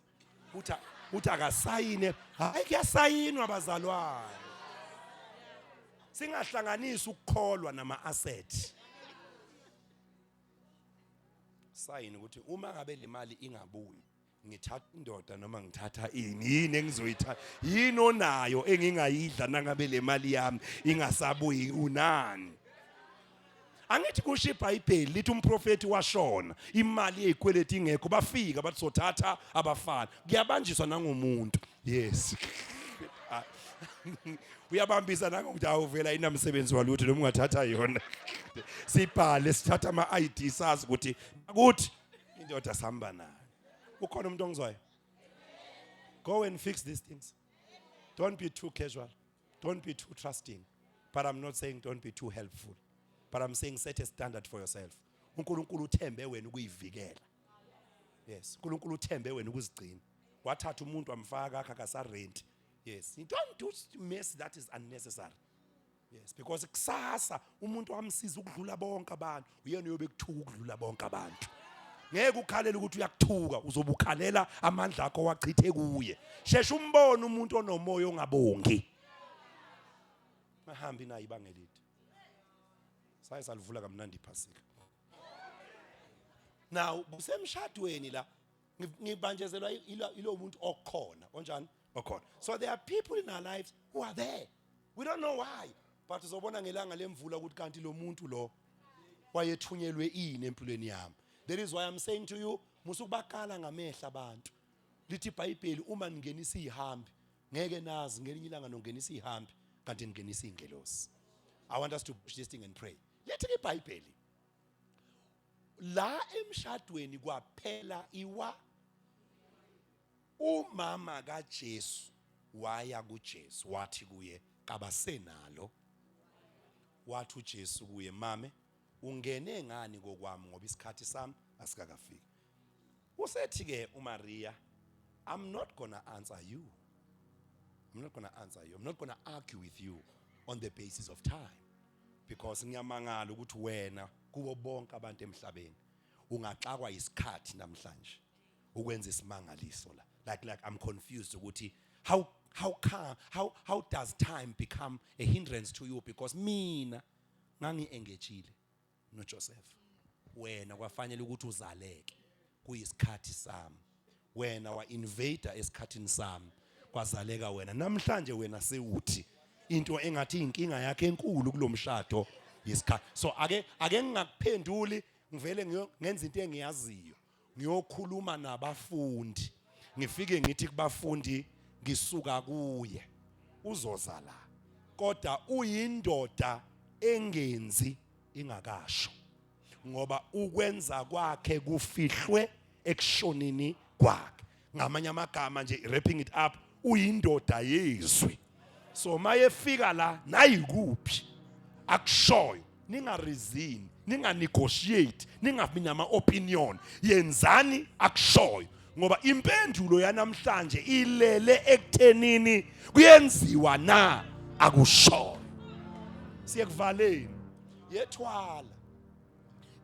Uthi uthi akasayine. Hayi kuyasayinwa bazalwane. Singahlanganisi ukukholwa nama asset. Sign ukuthi uma ngabe le mali ingabuyi Ngithatha indoda noma ngithatha ini? Yini engizoyithatha? Yini onayo engingayidla nangabe le mali yami ingasabuyi? Unani? Angithi kusho iBhayibheli lithi umprofeti washona, imali yezikweleti ingekho, bafika bathi sothatha abafana. Kuyabanjiswa nangomuntu. Yes. Uyabambisa nangokuthi awuvela inamsebenzi walutho noma ungathatha yona. Sibhale sithatha ama ID sazi ukuthi ukuthi indoda sihamba nayo. Ukhona umuntu ongizwayo? Go and fix these things. Don't be too casual. Don't be too trusting. But I'm not saying don't be too helpful. But I'm saying set a standard for yourself. uNkulunkulu uthembe wena ukuyivikela. Yes, uNkulunkulu uthembe wena ukuzigcina. Wathatha umuntu wamfaka akha kasarent. Yes, you don't do mess that is unnecessary. Yes, because kusasa umuntu wamsiza ukudlula bonke abantu, uyena uyobe kuthuka ukudlula bonke abantu. Ngeke ukhalele ukuthi uyakuthuka, uzobe ukhalela amandla akho wachithe kuye. Shesha umbone umuntu onomoya ongabongi. Mahambi naye ibanga elide. Saye salivula kamnandi iphasika. Now kusemshadweni la ngibanjezelwa ilo muntu okhona onjani okhona. So there are people in our lives who are there. We don't know why, but uzobona ngelanga lemvula ukuthi kanti lo muntu lo wayethunyelwe ini empilweni yami. That is why I'm saying to you, musukubakala ngamehla abantu. Lithi iBhayibheli uma ningenisa izihambi ngeke nazi ngelinye ilanga nongenisa izihambi kanti ningenisa izingelosi. I want us to push this thing and pray. Lithi iBhayibheli la emshadweni kwaphela iwa umama kaJesu waya kuJesu wathi kuye kabasenalo. Wathi uJesu kuye, mame ungene ngani kokwami ngoba isikhathi sami asikakafiki. Usethi ke uMaria, I'm not gonna answer you. I'm not gonna answer you. I'm not gonna argue with you on the basis of time. Because ngiyamangala ukuthi wena kubo bonke abantu emhlabeni ungaxakwa isikhathi namhlanje ukwenza isimangaliso la. Like I'm confused ukuthi how does time become a hindrance to you, because mina ngangi-engagile noJoseph, wena kwafanele ukuthi uzaleke kuyisikhathi sami, wena wa-invade esikhathini sami kwazaleka wena namhlanje, wena sewuthi into engathi inkinga yakhe enkulu kulomshado yisikhathi. So ake ngingakuphenduli, ngivele ngenza into engiyaziyo, ngiyokhuluma nabafundi, ngifike ngithi kubafundi ngisuka kuye, uzoza la, kodwa uyindoda engenzi ingakasho, ngoba ukwenza kwakhe kufihlwe ekushoneni kwakhe. Ngamanye amagama nje, wrapping it up, uyindoda yezwi. So mayefika la nayikuphi akushoyo, ningareason, ninganegotiate, ningabi nama opinion, yenzani akushoyo, ngoba impendulo yanamhlanje ilele ekuthenini kuyenziwa na akushoyo. Siyekuvaleni yethwala.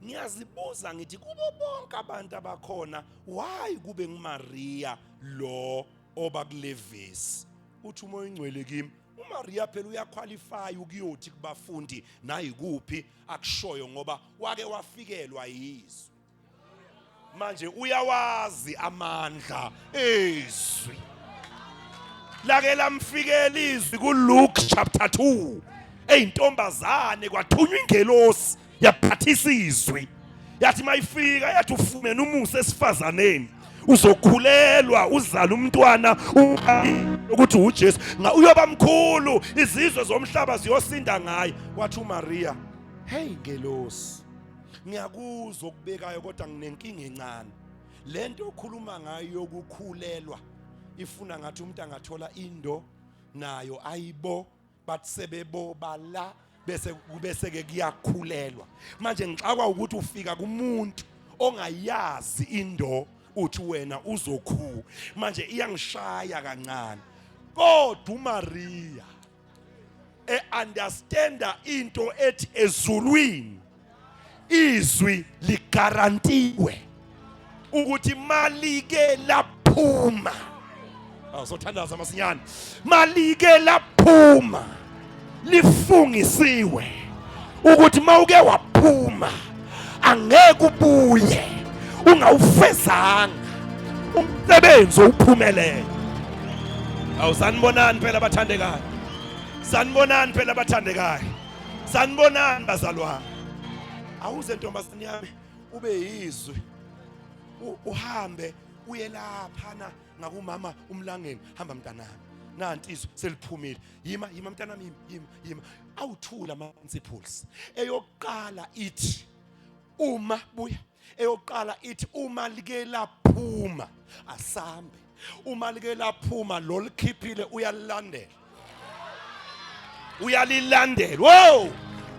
Ngiyazibuza ngithi kubo bonke abantu abakhona, why kube nguMaria lo oba kule vesi? Uthi uMoya oNgcwele kimi, uMaria phela uyaqualify ukuyothi kubafundi nayikuphi akushoyo, ngoba wake wafikelwa yizwi, manje uyawazi amandla ezwi. Lake lamfikela izwi kuLuke chapter 2 eyintombazane, kwathunywa ingelosi yaphathisa izwi, yathi mayifika yathi ufumene umusa esifazaneni, uzokhulelwa uzala umntwana ukuthi uJesu, uyoba mkhulu, izizwe zomhlaba ziyosinda ngaye. Wathi uMaria, hey ngelosi, ngiyakuzwa okubekayo, kodwa nginenkinga encane. Lento okhuluma ngayo yokukhulelwa ifuna ngathi umuntu angathola indo nayo ayibo, bathi sebebo la bese ke kuyakhulelwa. Manje ngixakwa ukuthi ufika kumuntu ongayazi indo, uthi wena uzokhu, manje iyangishaya kancane. Kodwa uMaria e-understanda into ethi ezulwini izwi ligarantiwe ukuthi malike laphuma. Awusothandaza masinyane, malike laphuma lifungisiwe ukuthi mawuke waphuma angeke ubuye ungawufezanga. Umsebenzi uphumelele. Awusanibonani phela abathandekayo. Sanibonani phela abathandekayo. Sanibonani bazalwane. Awuze ntombazane yami ube yizwi. Uhambe uye laphana ngakumama umlangeni hamba mntanami. Nanti izwi seliphumile. Yima yima mntanami yima yima yima. Awuthula ama principles. Eyokuqala ithi uma buya eyokuqala ithi uma like laphuma asambe uma like laphuma lo likhiphile uyalilandela uyalilandela wow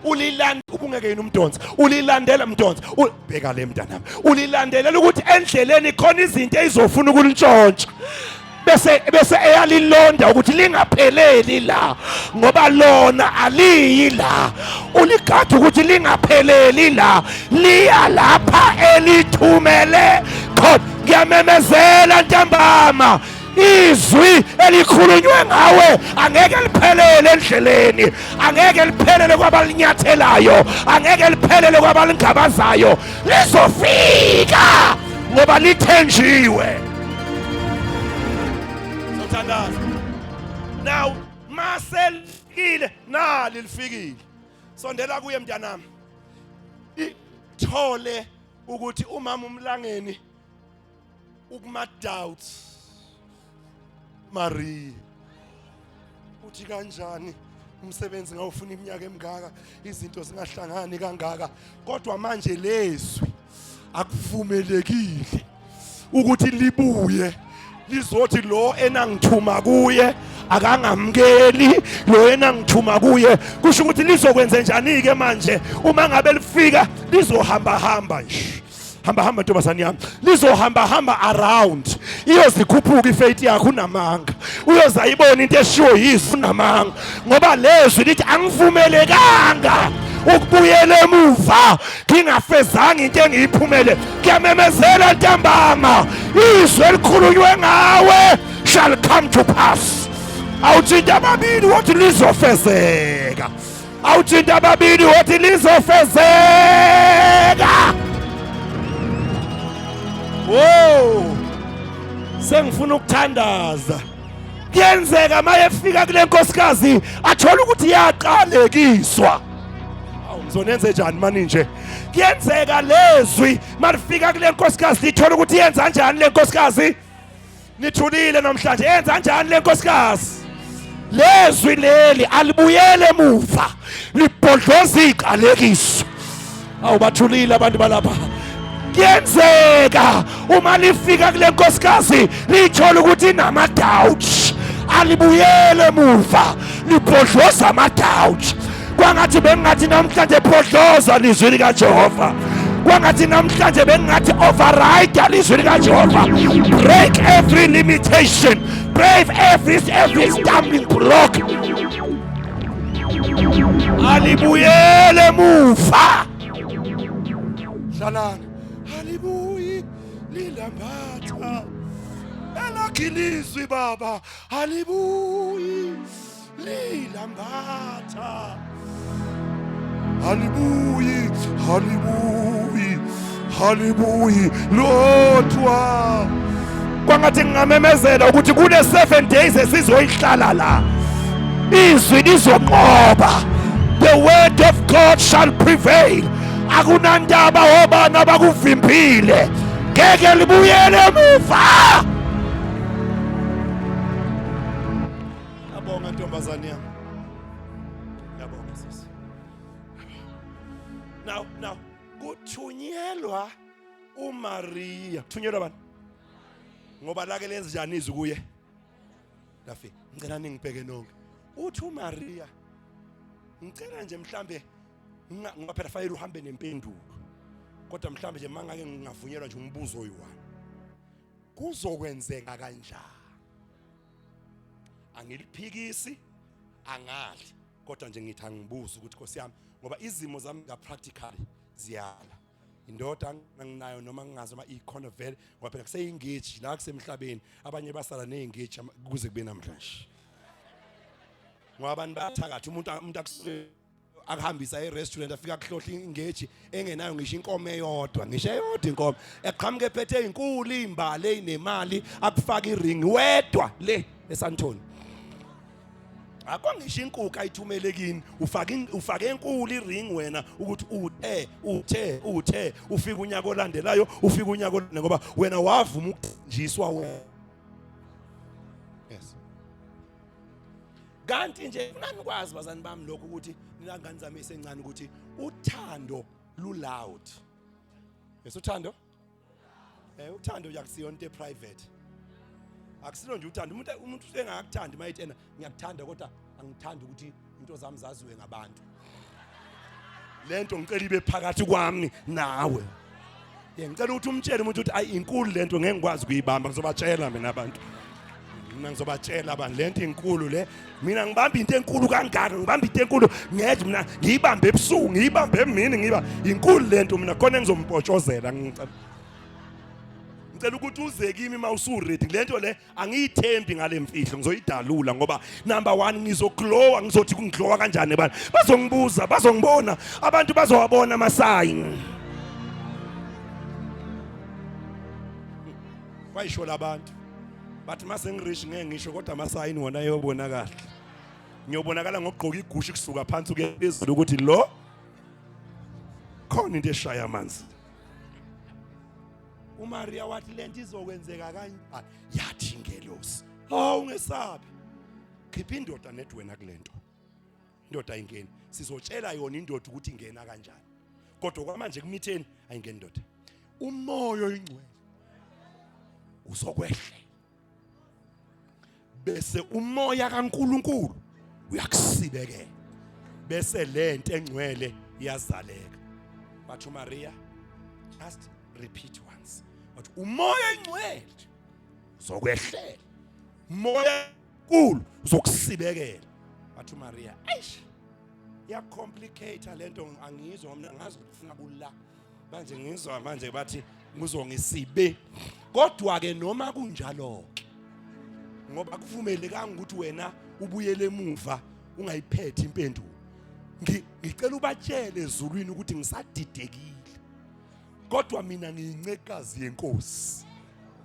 ulilanda ubungeke yini umdonsa ulilandela mdonsa bheka le mntanami ulilandelela ukuthi endleleni khona izinto ezizofuna ukulintshontsha bese bese eyalilonda ukuthi lingapheleli la ngoba lona aliyi la uligada ukuthi lingapheleli la liya lapha elithumele khona ngiyamemezela ntambama izwi elikhulunywe ngawe angeke liphelele endleleni angeke liphelele kwabalinyathelayo angeke liphelele kwabalingabazayo lizofika ngoba lithenjiwe sothandaza now maselikile nali lifikile sondela kuye mntanami ithole ukuthi umama umlangeni ukuma doubts Marie uthi kanjani umsebenzi ngawufuna iminyaka emingaka izinto zingahlangani kangaka kodwa manje lezwi akuvumelekile ukuthi libuye lizothi lo enangithuma kuye akangamkeli lo enangithuma kuye kusho ukuthi lizokwenze njani ke manje uma ngabe lifika lizohamba hamba nje hamba hamba ntombazane yami lizohamba hamba around iyozikhuphuka ifaith yakho unamanga uyozayibona into eshiwo yizwi unamanga ngoba lezwi lithi angivumelekanga ukubuyela emuva ngingafezanga into engiyiphumele kuyamemezela ntambama izwi elikhulunywe ngawe shall come to pass awuthinta ababili wothi lizofezeka awuthinta ababili wothi lizofezeka wo sengifuna ukuthandaza kuyenzeka mayefika kule nkosikazi athola ukuthi yaqalekiswa awu ngizonenze njani mani nje kuyenzeka lezwi malifika kule nkosikazi lithola ukuthi yenza njani le nkosikazi nithulile namhlanje yenza kanjani le nkosikazi lezwi leli alibuyele emuva libhodloza iqalekiso awu bathulile abantu balapha kuyenzeka uma lifika kule nkosikazi lithola ukuthi inama-doubt alibuyele emuva libhodloza ama-doubt kwangathi bengingathi namhlanje phodloza lizwi likaJehova kwangathi namhlanje bengingathi override lizwi likaJehova break every limitation break every every stumbling block alibuyele emuva hlalani alibuyi lilambatha elakhe ilizwi baba alibuyi lilambatha halibuyi halibuyi halibuyi lodwa kwangathi ngingamemezela ukuthi kule 7 days esizoyihlala la izwi lizonqoba the word of God shall prevail akunandaba obani abakuvimbile ngeke libuyele emuva Ngiyabonga ntombazane yami. Ngiyabonga sisi. Now now kuthunyelwa uMaria. Kuthunyelwa bani? Ngoba lake lenze njani izwi kuye? Lafika. Ngicela ningibheke nonke. Uthi uMaria ngicela nje mhlambe ngoba phela fanele uhambe nempendulo. Kodwa mhlambe nje mangake ngingavunyelwa nje umbuzo oyi-one. Kuzokwenzeka kanjani? Angiliphikisi angadli kodwa nje ngithi angibuze ukuthi Nkosi yami ngoba izimo zami nga practically ziyala indoda anginayo noma ngingazi uma ikhona vele ngoba phela kuseyingeji la kusemhlabeni abanye basala nezingeji kuze kube namhlanje ngoba abantu bayathakatha umuntu umuntu akusuke Akuhambisa e-restaurant, afika kuhlohla ingeji engenayo ngisho inkomo eyodwa, ngisho eyodwa inkomo. Eqhamuke ephethe izinkulu izimbali ezinemali, akufaka iringi wedwa le eSandton. Akho ngisho inkukhu ayithumele kini, ufake ufake enkulu iring wena ukuthi uthe uthe uthe ufika unyaka olandelayo, ufika unyaka ngoba wena wavuma ukuthenjiswa wena. Yes. Kanti nje kunanikwazi bazani bami lokho ukuthi nina ngane zami esencane ukuthi uthando lu loud. Yes, uthando? Eh, uthando nje akusiyona into private. Akusilo nje uthando, umuntu usengakuthandi mayithena ngiyakuthanda kodwa angithandi ukuthi into zami zaziwe ngabantu. Lento ngicela ibe phakathi kwami nawe. Yeah, ngicela ukuthi umtshele umuntu ukuthi ayi inkulu lento ngeke ngikwazi kuyibamba, ngizobatshela mina abantu. Mina ngizobatshela abantu lento inkulu le. Mina ngibamba into enkulu kangaka, ngibamba into enkulu ngeke mina ngiyibambe ebusuku, ngiyibambe emini, ngiba inkulu lento mina khona engizompotshozela ngicela. Ngicela ukuthi uze kimi uma usu ready lento le angiyithembi ngale mfihlo, ngizoyidalula ngoba number 1 ngizoglowa, ngizothi kungiglowa kanjani abantu bazongibuza, bazongibona abantu, bazowabona ama sign. Kwayisho labantu bathi mase ngirish ngeke ngisho kodwa ama sign wona ayobonakala, ngiyobonakala ngokugqoka igushi kusuka phansi kuya phezulu ukuthi lo khona into eshaya amanzi. uMaria wathi lento izokwenzeka kanjani? Yathi ingelosi, hawu ungesabi, khipha indoda net wena kulento, indoda ayingeni, sizotshela yona indoda ukuthi ingena kanjani, kodwa kwamanje kumitheni ayingeni indoda. Umoya oyingcwele uzokwehlela bese umoya kaNkuluNkulu uyakusibekela, bese lento engcwele iyazaleka. Bathi uMaria, just repeat once, wathi umoya engcwele uzokwehlela, umoya enkulu uzokusibekela. Wathi uMaria, eish, iyacomplicate lento, angiyizwa mina, ngazi ufuna kula manje, ngizwa manje bathi ngizongisibe, kodwa ke noma kunjalo ke ngoba kuvumelekanga ukuthi wena ubuyele emuva ungayiphethe impendulo, ngicela ubatshele ezulwini ukuthi ngisadidekile, kodwa mina ngiyincekazi yenkosi,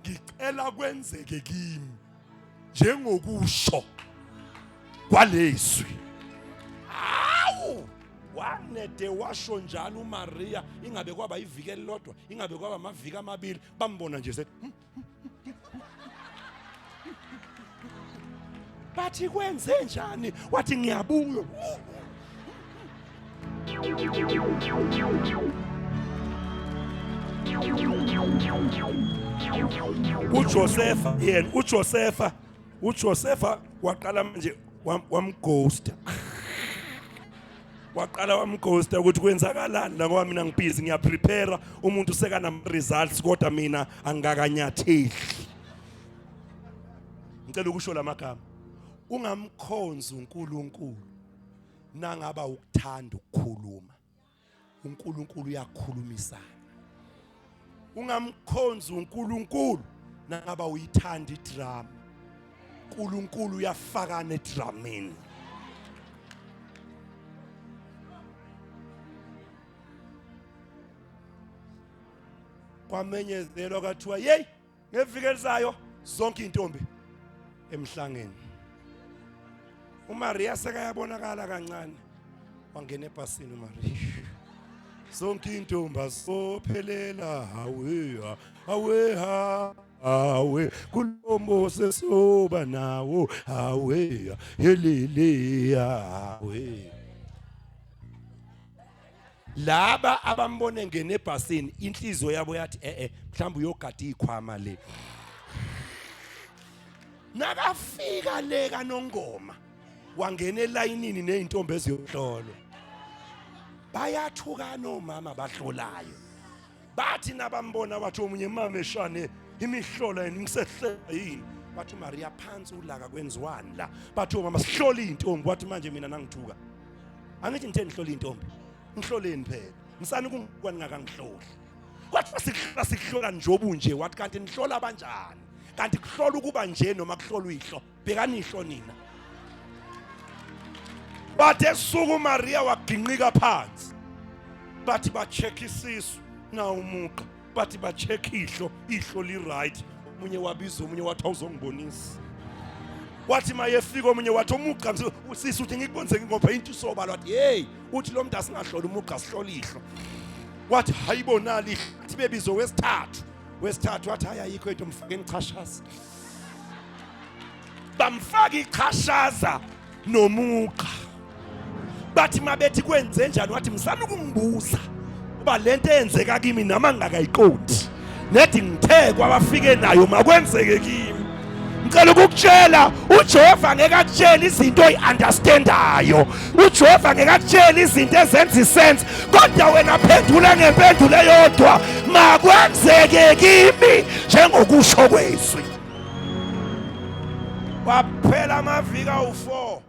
ngicela kwenzeke kimi njengokusho kwalezwi. Hawu, wanede washo njalo uMaria, ingabe kwaba iviki elilodwa, ingabe kwaba amaviki amabili, bambona nje sethi bathi kwenze njani, wathi ngiyabuya. uJosefa yena uJosefa waqala manje wamghosta, waqala wamghosta ukuthi kwenzakalani la, ngoba mina ngibhizi ngiyaprepare, umuntu sekanama results kodwa mina angakanyatheli. Ngicela ukusho lamagama, ungamkhonzi uNkulunkulu nangaba ukuthanda ukukhuluma, uNkulunkulu uyakhulumisana. Ungamkhonzi uNkulunkulu nangaba uyithanda idrama, uNkulunkulu uyafakana edrameni. Kwamenyezelwa kwathiwa yeyi, ngeviki elizayo zonke intombi emhlangeni. uMaria sekayabonakala kancane, wangena ebhasini uMaria, zonke intombi azophelela, hawe hawe hawe, kulombo sesoba nawo, hawe helele hawe. Laba abambone ngene ebhasini, inhliziyo yabo yathi eh eh, mhlawumbe uyogada ikhwama le. Nakafika le kaNongoma, wangena elayinini nezintombi eziyohlolwa, bayathukana omama bahlolayo, bathi nabambona wathi omunye, mama eshane imihlola yini, ngisehlela yini? Bathi uMaria, phansi ulaka, kwenziwani la? Bathi omama, sihlola intombi. Wathi manje mina nangithuka, angithi ngithe nihlola intombi, ngihloleni phela, ngisani kungikwa ningakangihloli. Kwathi sikuhlola sikuhlola njobu nje, wathi kanti nihlola kanjani? Kanti kuhlola ukuba nje noma kuhlola uyihlo? Bhekani ihlo nina. Bathi esuku uMaria waginqika phansi. Bathi ba-check isisu na umuqa. Bathi ba-check ihlo, ihlo li-right. Omunye wabiza omunye wathi awuzongibonisa. Wathi mayefika omunye wathi umuqa usisi uthi ngikubonise ngoba into isobala wathi hey uthi lo muntu asingahlola umuqa sihlola ihlo. Wathi hayibo nali ihlo. Athi bebizo wesithathu. Wesithathu wathi hayi ayikho into mfakeni ichashaza. Bamfaka ichashaza nomuqa bathi mabethi kwenze njani wathi msana ukungibuza uba lento eyenzeka kimi nama ngingakayiqondi nethi ngithe kwabafike nayo makwenzeke kimi ngicela ukukutshela uJehova ngeke akutshele izinto oyi-understandayo uJehova ngeke akutshele izinto ezenza isense kodwa wena phendula ngempendulo eyodwa makwenzeke kimi njengokusho kwezwi Kwaphela amaviki awu-4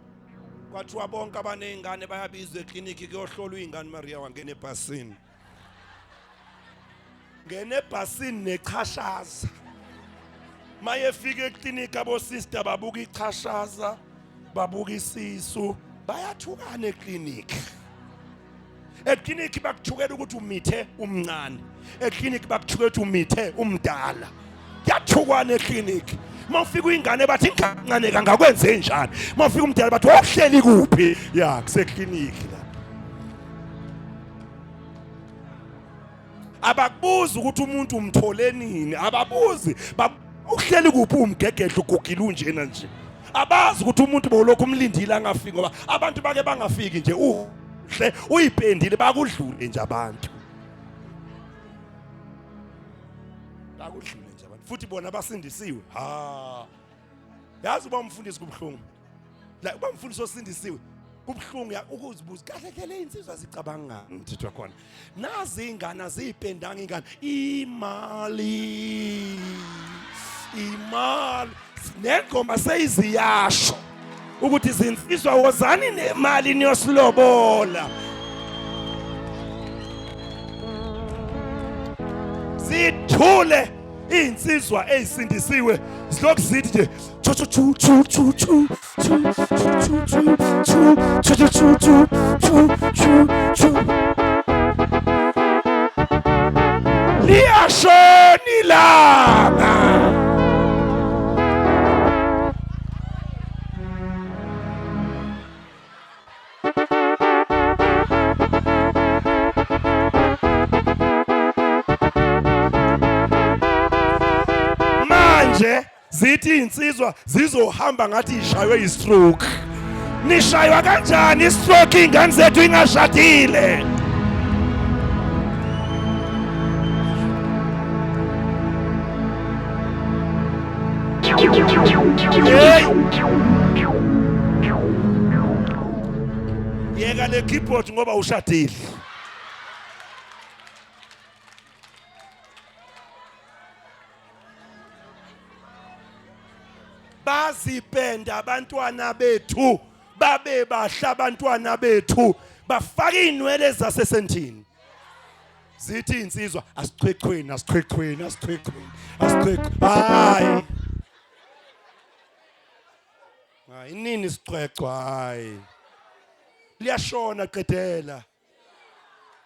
kwathiwa bonke abaney'ngane bayabizwa ekliniki kuyohlolwa iy'ngane Maria wangena ebhasini ngena ebhasini nechashaza mayefika ekliniki abosista babuka ichashaza babuka isisu bayathukana ekliniki Ekliniki bakuthukela ukuthi umithe umncane. Ekliniki bakuthukela ukuthi umithe umdala. Kuyathukwana ekliniki. Uma ufika uyingane bathi ingane kangakwenze njani. Uma ufika umdala bathi wawuhleli kuphi? Ya kusekliniki la. Abakubuzi ukuthi umuntu umthole nini, ababuzi uhleli kuphi umgegedla ugugile unjena nje. Abazi ukuthi umuntu bowulokhu umlindile angafiki ngoba abantu bake bangafiki nje uhle uyipendile bakudlule nje abantu. Bakudlule nje abantu futhi bona basindisiwe. Ha. Yazi uba umfundisi kubuhlungu. La uba umfundisi osindisiwe kubuhlungu ukuzibuza kahle hle le insizwa zicabanga ngithithwa khona. Nazi ingane aziyipendanga ingane imali imali nengoma seyiziyasho ukuthi izinsizwa wozani nemali niyosilobola zithule izinsizwa ezisindisiwe zilokhu zithi nje chu chu chu chu chu chu chu chu chu chu chu chu chu chu chu chu liyashona ilanga manje zithi insizwa zizohamba ngathi ishaywe istroke nishaywa kanjani istroke ingane zethu ingashadile Hey Yeka le keyboard ngoba ushadile Bazipenda abantwana bethu babe bahla abantwana bethu bafaka inwele zasesentini zithi insizwa asichwechweni asichwechweni asichwechweni asichwechwe hayi hayi nini sichwechwa hayi liyashona qedela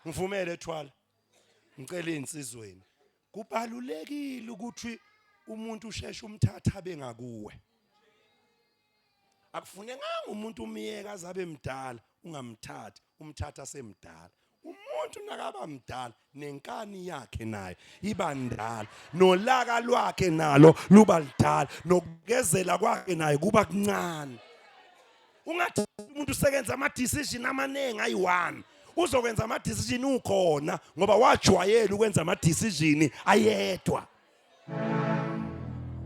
ngivumele thwala ngicela insizweni Kubalulekile ukuthi umuntu usheshe umthatha abe ngakuwe. Akufunekanga umuntu umyeka azabe mdala ungamthathi, umthatha semdala. Umuntu nakaba mdala nenkani yakhe nayo iba ndala, nolaka lwakhe nalo luba lidala, nokukezela kwakhe naye kuba kuncane. Ungathi umuntu usekenza ama decision amaningi ayi-one uzokwenza ama decision ukhona ngoba wajwayela ukwenza ama decision ayedwa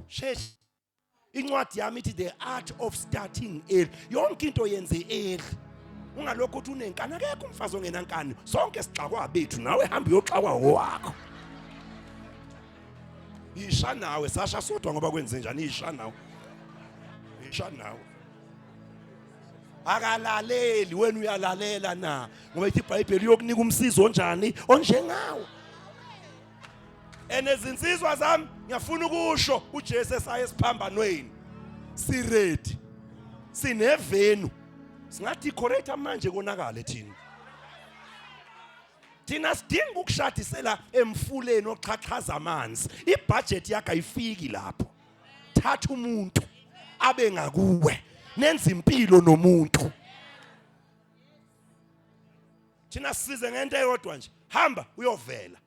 shesh incwadi yami ithi the art of starting early yonke into yenze early ungalokhu uthi unenkani akekho umfazi ongenankani sonke sixakwa bethu nawe hamba uyoxakwa owakho isha nawe sasha sodwa ngoba kwenze njani isha nawe isha nawe akalaleli wena uyalalela na ngoba ithi iBhayibheli uyokunika umsizi onjani onjengawe enezinsizwa zami ngiyafuna ukusho uJesu esaye esiphambanweni si ready sinevenu Singadecorate manje konakale thina. Thina sidinga ukushadisela emfuleni oxhaxhaza amanzi. Ibudget yakhe ayifiki lapho. Thatha umuntu abe ngakuwe. Nenza impilo nomuntu. Thina sisize ngento eyodwa nje. Hamba uyovela.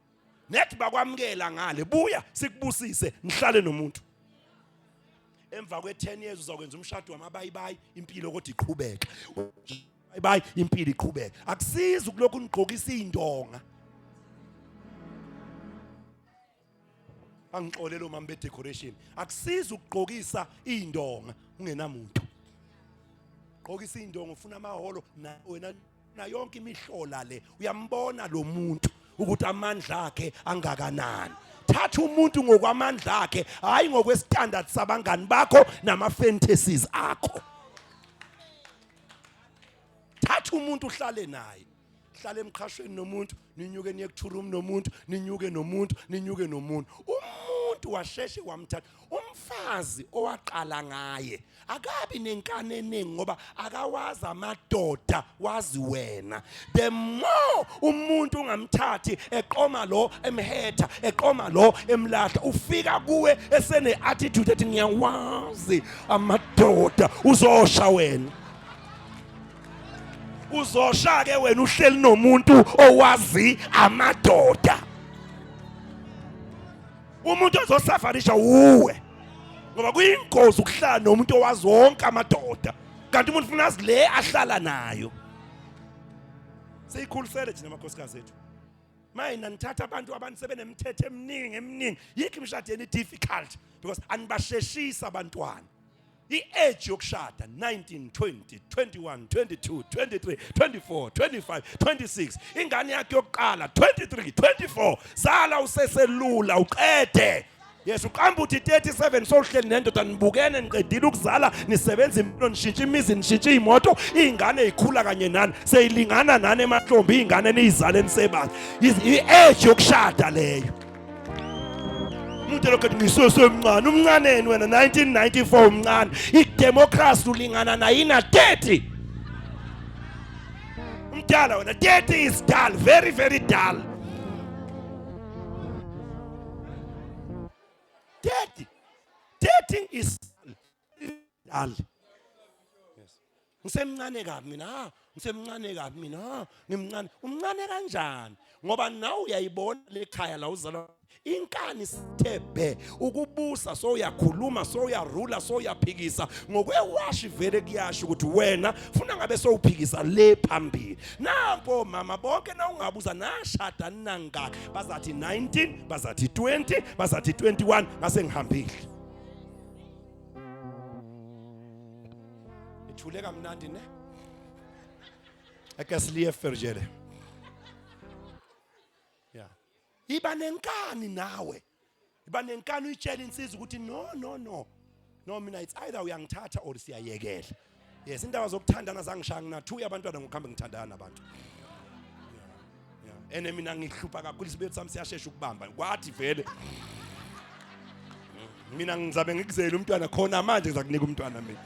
Nethi bakwamukela ngale buya sikubusise nihlale nomuntu. Emva kwe-10 years uzokwenza umshado wamabayibayi impilo kodwa iqhubeke. Bayibayi impilo iqhubeke. Akusizi ukulokhu nigqokisa indonga. Angixolele omama be decoration. Akusizi ukugqokisa indonga ungenamuntu. Gqokisa indonga ufuna amahholo na wena na yonke imihlola le uyambona lo muntu ukuthi amandla akhe angakanani thatha umuntu ngokwamandla akhe hayi ngokwestandard sabangani bakho nama fantasies akho thatha umuntu uhlale naye hlale emqhashweni nomuntu ninyuke niye kuthurum nomuntu ninyuke nomuntu ninyuke nomuntu umuntu washeshe wamthatha umfazi owaqala ngaye akabi nenkani eningi ngoba akawazi amadoda wazi wena the more umuntu ungamthathi eqoma lo emhetha eqoma lo emlahla ufika kuwe esene attitude ethi ngiyawazi amadoda uzosha wena uzosha ke wena uhleli nomuntu owazi amadoda umuntu ozosafarisha uwe ngoba kuyingozi ukuhlala nomuntu owazi wonke amadoda kanti umuntu ufuna azi le ahlala nayo siyikhulisele thina amakhosikazi ethu mayina nithatha abantu abantu sebenemithetho eminingi eminingi yikho imishado yenu difficult because anibasheshisa abantwana i-age yokushada 19 20 21 22 23 24 25 26 ingane yakhe yokuqala 23 24 zala useselula uqede yes uqamba uthi 37 sowuhleli nendoda nibukene niqedile ukuzala nisebenza impilo nishintsha imizi nishintsha iy'moto iy'ngane yikhula kanye nani seyilingana nani emahlombe iy'ngane niyizale nisebasha i-age yokushada leyo umuntu lokho ethi ngisesemncane umncaneni wena 1994 umncane idemocracy ulingana nayo ina 30 umdala wena 30 is dull very very dull 30 30 is dull yes ngisemncane kabi mina ah, ngisemncane kabi mina ah, ngimncane umncane kanjani ngoba nawe uyayibona lekhaya la uzalwa inkani sithe bhe ukubusa so uyakhuluma so uyarula so uyaphikisa ngokwewashi vele kuyasho ukuthi wena funa ngabe sowuphikisa le phambili nampo mama bonke na ungabuza nashada nangaki bazathi 19 bazathi 20 bazathi 21 ngase ngihambile ithule kamnandi ne ake siliye ferjele yeah iba nenkani nawe iba nenkani uyitshela insizwa ukuthi no no no no mina it's either uyangithatha or siyayekela yes indaba zokuthandana zangishaya nginathuya abantwana ngokuhamba ngithandana nabantu yeah ene mina ngihlupha kakhulu isibethu sami siyashesha ukubamba kwathi vele mina ngizabe ngikuzele umntwana khona manje ngizakunika umntwana mina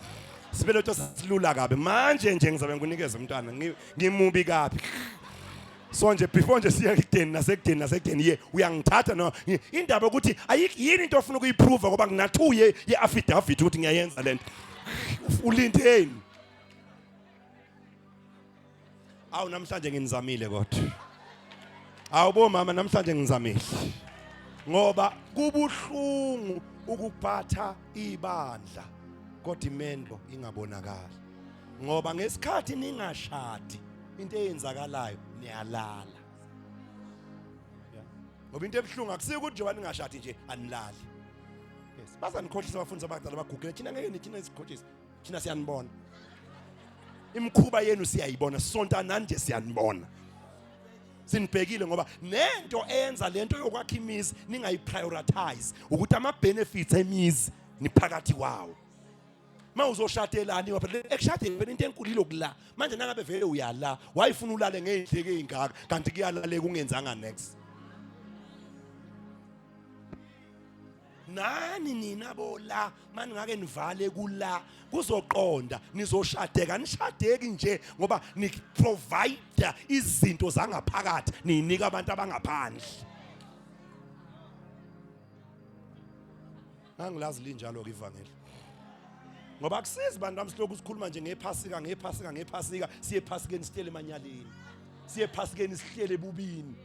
sibeletho silula kabi manje nje ngizabe ngikunikeza umntwana ngimubi kabi so nje before nje siya ekudeni nasekudeni nasekudeni ye uyangithatha no indaba ukuthi ayikho yini into ofuna ukuyiprove ngoba nginathuye ye affidavit ukuthi ngiyayenza lento ulindeni Awu namhlanje nginizamile kodwa. Awu bo mama namhlanje ngizamile. Ngoba kubuhlungu ukuphatha ibandla kodwa imendo ingabonakali. Ngoba ngesikhathi ningashadi into eyenzakalayo niyalala. Ngoba into ebuhlungu akusiko ukuthi njengoba ningashadi nje anilali. Yes, bazanikhohlisa abafundisi abadala bagugile thina ngeke nithina isikhohlisa. Thina siyanibona. Imikhuba yenu siyayibona, sonta nani nje siyanibona. Sinibhekile ngoba nento eyenza lento yokwakha imizi ningayiprioritize ukuthi ama benefits emizi niphakathi kwawo. Uma uzoshadelani ngoba ekushadeni phela into enkulu ilokula. Manje nangabe vele uyala, wayifuna ulale ngey'ndleko ey'ngaka kanti kuyalaleka ungenzanga next. Nani nina bola maningake nivale kula kuzoqonda nizoshadeka nishadeki nje ngoba ni provide izinto zangaphakathi ninika abantu abangaphandle. Ngangilazi linjalo ke ivangeli. Ngoba akusizi bantu bami silokhu sikhuluma nje ngephasika ngephasika ngephasika siye ephasikeni sihlele emanyaleni. Siye ephasikeni sihlele ebubini.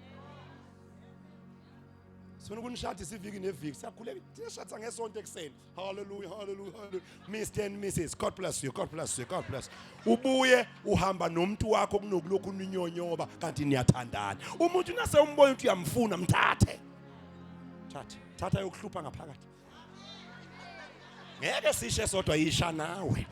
Sifuna ukunishadisa iviki neviki. Siyakhuleka siyashadisa ngesonto ekuseni. Hallelujah, hallelujah, hallelujah. Mr and Mrs. God bless you, God bless you, God bless. Ubuye uhamba nomuntu wakho kunokulokhu ninyonyoba kanti niyathandana. Umuntu nase umbona ukuthi uyamfuna mthathe. Thatha, thatha yokuhlupha ngaphakathi. Ngeke sishe sodwa yisha nawe.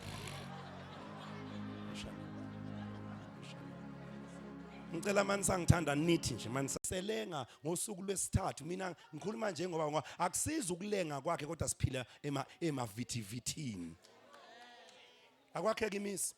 Ngicela mani sangithanda nithi nje mani selenga ngosuku lwesithathu mina ngikhuluma nje ngoba ngoba akusizi ukulenga kwakhe kodwa siphila ema emavithivithini akwakheka imisi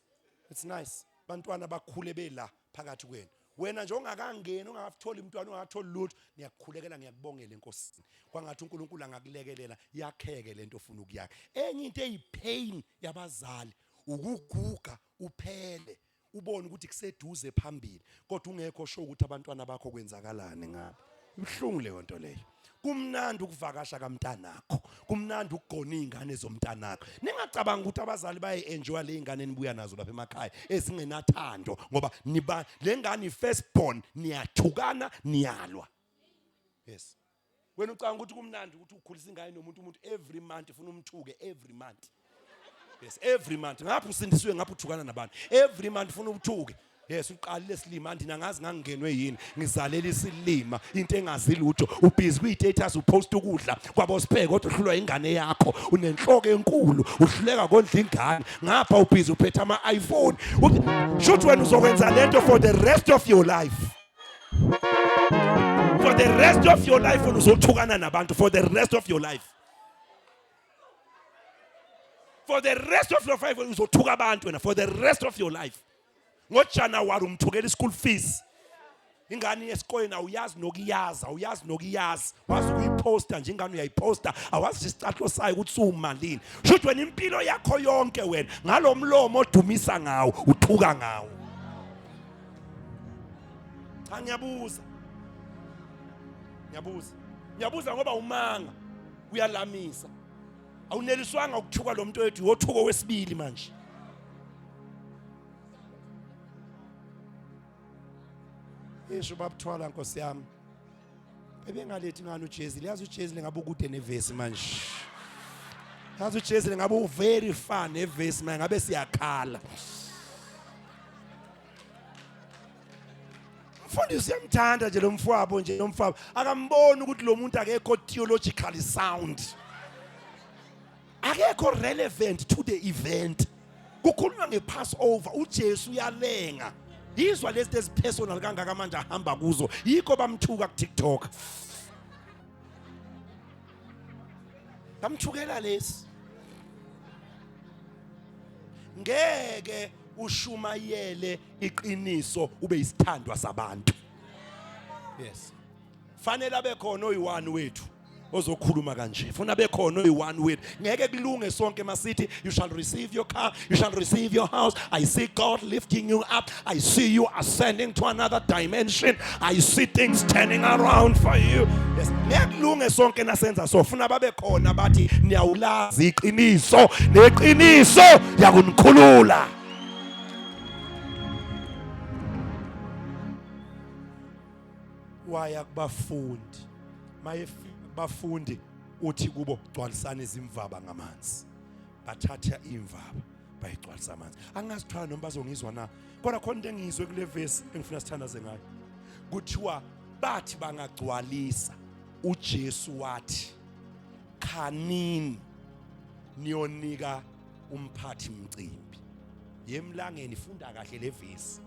it's nice bantwana bakhule bela phakathi kwenu wena nje ongakangeni ungakatholi umntwana ungakatholi lutho ngiyakukhulekela ngiyakubongela enkosini kwangathi uNkulunkulu angakulekelela yakheke lento ofuna ukuyakha enye into eyipain yabazali ukuguga uphele ubone ukuthi kuseduze phambili kodwa ungekho sho ukuthi abantwana bakho kwenzakalani ngabo ibuhlungu leyo nto leyo kumnandi ukuvakasha kamntanakho kumnandi ukugona izingane zomntanakho ningacabanga ukuthi abazali baye enjoy le ingane enibuya nazo lapha emakhaya ezingenathando ngoba niba le ngane first born niyathukana niyalwa yes wena ucabanga ukuthi kumnandi ukuthi ukhulisa ingane nomuntu umuntu every month ufuna umthuke every month yes every month ngapha usindisiwe ngapha uthukana nabantu every month ufuna ubuthuke yes uqalile silima andina ngazi ngangingenwe yini ngizalela isilima into engazi lutho ubhizi kwi-status upost ukudla kwabosiphe kodwa uhlulwa ingane yakho unenhloko enkulu uhluleka kondla ingane ngapha ubhizi uphethe ama-iphone shuthi wena uzokwenza lento for the rest of your life for the rest of your life wena uzothukana nabantu for the rest of your life for the rest of your life uzothuka abantu wena for the rest of your life ngoJanuary umthukela ischool fees ingane esikoleni awuyazi nokuyazi awuyazi nokuyazi wazi ukuyiposta nje ingane uyayiposta awazi isicathulo sayo ukuthi suwumalini shuthi wena impilo yakho yonke wena ngalomlomo odumisa ngawo uthuka ngawo cha ngiyabuza ngiyabuza ngiyabuza ngoba umanga uyalamisa awuneliswanga ukuthuka lo muntu wethu wothuko wesibili manje Yesho babuthwala Nkosi yami bebengalethi ngani uJezi liyazi uJezi lengabe ukude nevesi manje yazi uJezi lengabe u very far nevesi manje ngabe siyakhala Mfundisi uyamthanda nje lo mfowabo nje lo mfowabo akamboni ukuthi lo muntu akekho theologically sound akekho relevant to the event kukhulunywa ngePassover uJesu uyalenga yizwa lezi ezipersonal kangaka manje ahamba kuzo yikho bamthuka ku TikTok bamthukela lesi ngeke ushumayele iqiniso ube isithandwa sabantu yes fanele abe khona oyi-one wethu ozokhuluma kanje funa bekhona oyi-one wethu ngeke kulunge sonke masithi you shall receive your car you shall receive your house i see god lifting you up i see you ascending to another dimension i see things turning around for you yes ngeke kulunge sonke nasenza so funa babe khona bathi niyawulazi iqiniso neqiniso yakunikhulula waya kubafundi mayefika kubafundi uthi kubo gcwalisani izimvaba ngamanzi bathatha imvaba bayigcwalisa amanzi angazithwala noma bazongizwa na kodwa khona into engiyizwe kule vesi engifuna sithandaze ngayo kuthiwa bathi bangagcwalisa uJesu wathi khanini niyonika umphathi mcimbi yemlangeni funda kahle le vesi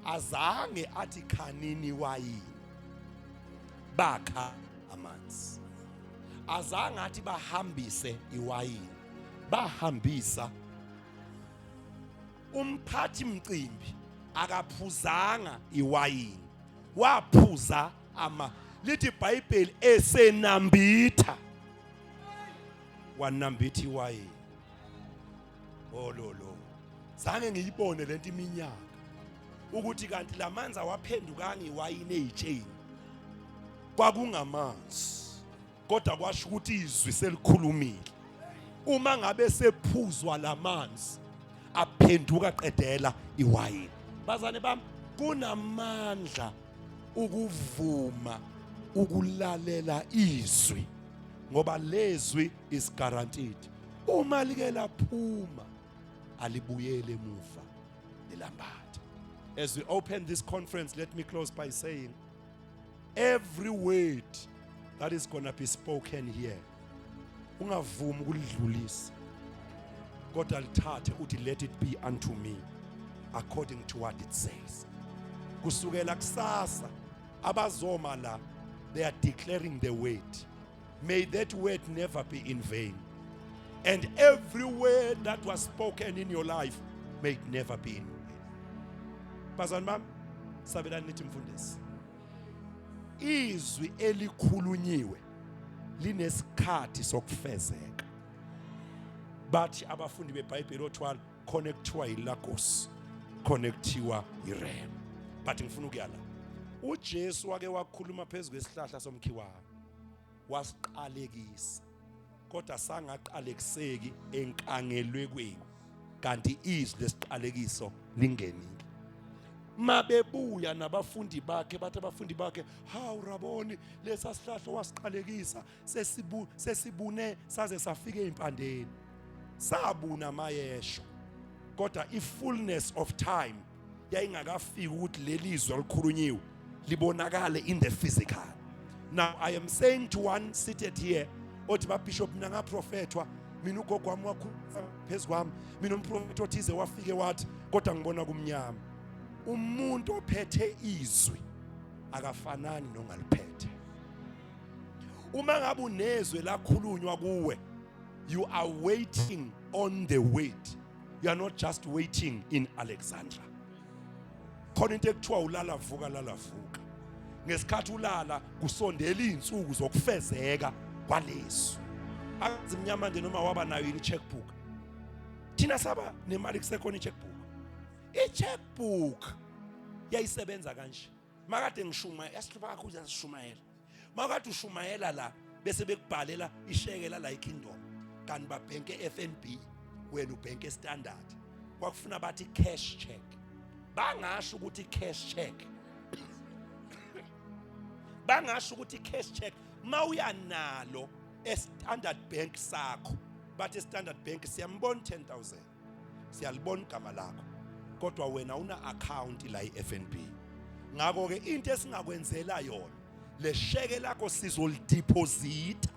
azange athi khanini wayini bakha amanzi azange athi bahambise iwayini bahambisa umphathi mcimbi akaphuzanga iwayini waphuza ama lithi iBhayibheli esenambitha Wanambitha iwayini. Ololo. Zange ngiyibone lento iminyaka. Ukuthi kanti lamanzi awaphendukanga iwayini ezitsheni. Kwakungamanzi. Kodwa kwasho ukuthi izwi selikhulumile. Uma ngabe sephuzwa lamanzi aphenduka qedela iwayini. Bazane bami, kunamandla ukuvuma ukulalela izwi ngoba lezwi is guaranteed. Uma like laphuma alibuyele emuva lilambatha. As we open this conference, let me close by saying every word that is going to be spoken here, ungavumi ukulidlulisa, kodwa lithathe uthi, "Let it be unto me according to what it says." Kusukela kusasa abazoma la, they are declaring the word. May that word never be in vain, and every word that was spoken in your life, may it never be in vain. Bazalwane bami, sabelani nithi, "Mfundisi, izwi elikhulunyiwe linesikhathi sokufezeka." Bathi abafundi beBhayibheli othwala khona ekuthiwa iLogos, khona ekuthiwa iRhema, but ngifuna ukuya la. UJesu wake wakhuluma phezulu kwesihlahla somkhiwane, wasiqalekisa, kodwa sangaqalekiseki enkangelekweni, kanti izwi lesiqalekiso lingenile. Mabebuya nabafundi bakhe, bathi abafundi bakhe, "Hawu Raboni, lesa sihlahla wasiqalekisa sesibune saze safika ezimpandeni." Sabuna mayesho, kodwa i-fullness of time yayingakafiki ukuthi leli zwi alikhulunyiwe libonakale in the physical. Now I am saying to one seated here othi, "Ba bishop, mina ngaprofethwa, mina ugogo wami wakhuluma phezu kwami, mina umprofethi othize wafike wathi, kodwa ngibona kumnyama." Umuntu ophethe izwi akafanani nongaliphethe. Uma ngabe unezwe lakhulunywa kuwe, you are waiting on the word. You are not just waiting in Alexandra. Khona into ekuthiwa ulala vuka, lala vuka. Ngesikhathi ulala kusondela izinsuku zokufezeka kwaleso. Azi mnyama nje noma waba nayo yini checkbook. Thina saba nemali kusekhona i-checkbook. I-checkbook yayisebenza kanje: makade ngishumayela, yasihlupha kakhulu, yasishumayela. Makade ushumayela la, bese bekubhalela isheke la iKingdom, kanti babhenke FNB, wena ubhenke Standard. Kwakufuna bathi cash check. Bangasho ukuthi cash check, bangasho ukuthi cash check, mawuya nalo eStandard Bank sakho, bathi Standard Bank, "Siyambona 10,000, siyalibona igama lakho, kodwa wena una account la iFNB. Ngakho ke into esingakwenzela yona, le sheke lakho sizolideposita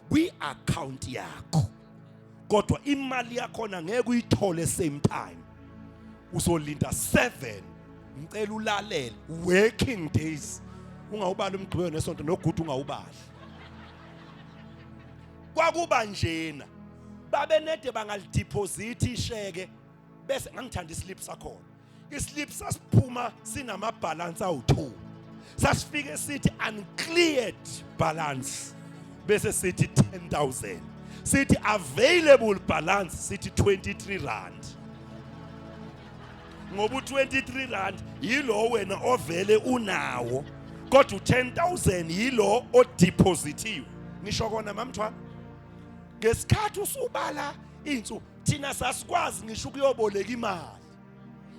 kwi account yakho, kodwa imali yakhona ngeke uyithole same time, uzolinda 7, ngicela ulalele, working days. Ungawubali umgqibelo nesonto nogudu, ungawubali." Kwakuba njena, babenede bangalideposit isheke, bese ngangithanda islip sakhona. Islip sasiphuma sinama balance awu2. Sasifike sithi uncleared balance, bese sithi 10,000, sithi available balance, sithi R23, ngoba u23 rand yilo wena ovele unawo, kodwa u10000 yilo odepositiwe. Ngisho kona, mamthwana, ngesikhathi usubala insuku, thina sasikwazi ngisho ukuyoboleka imali,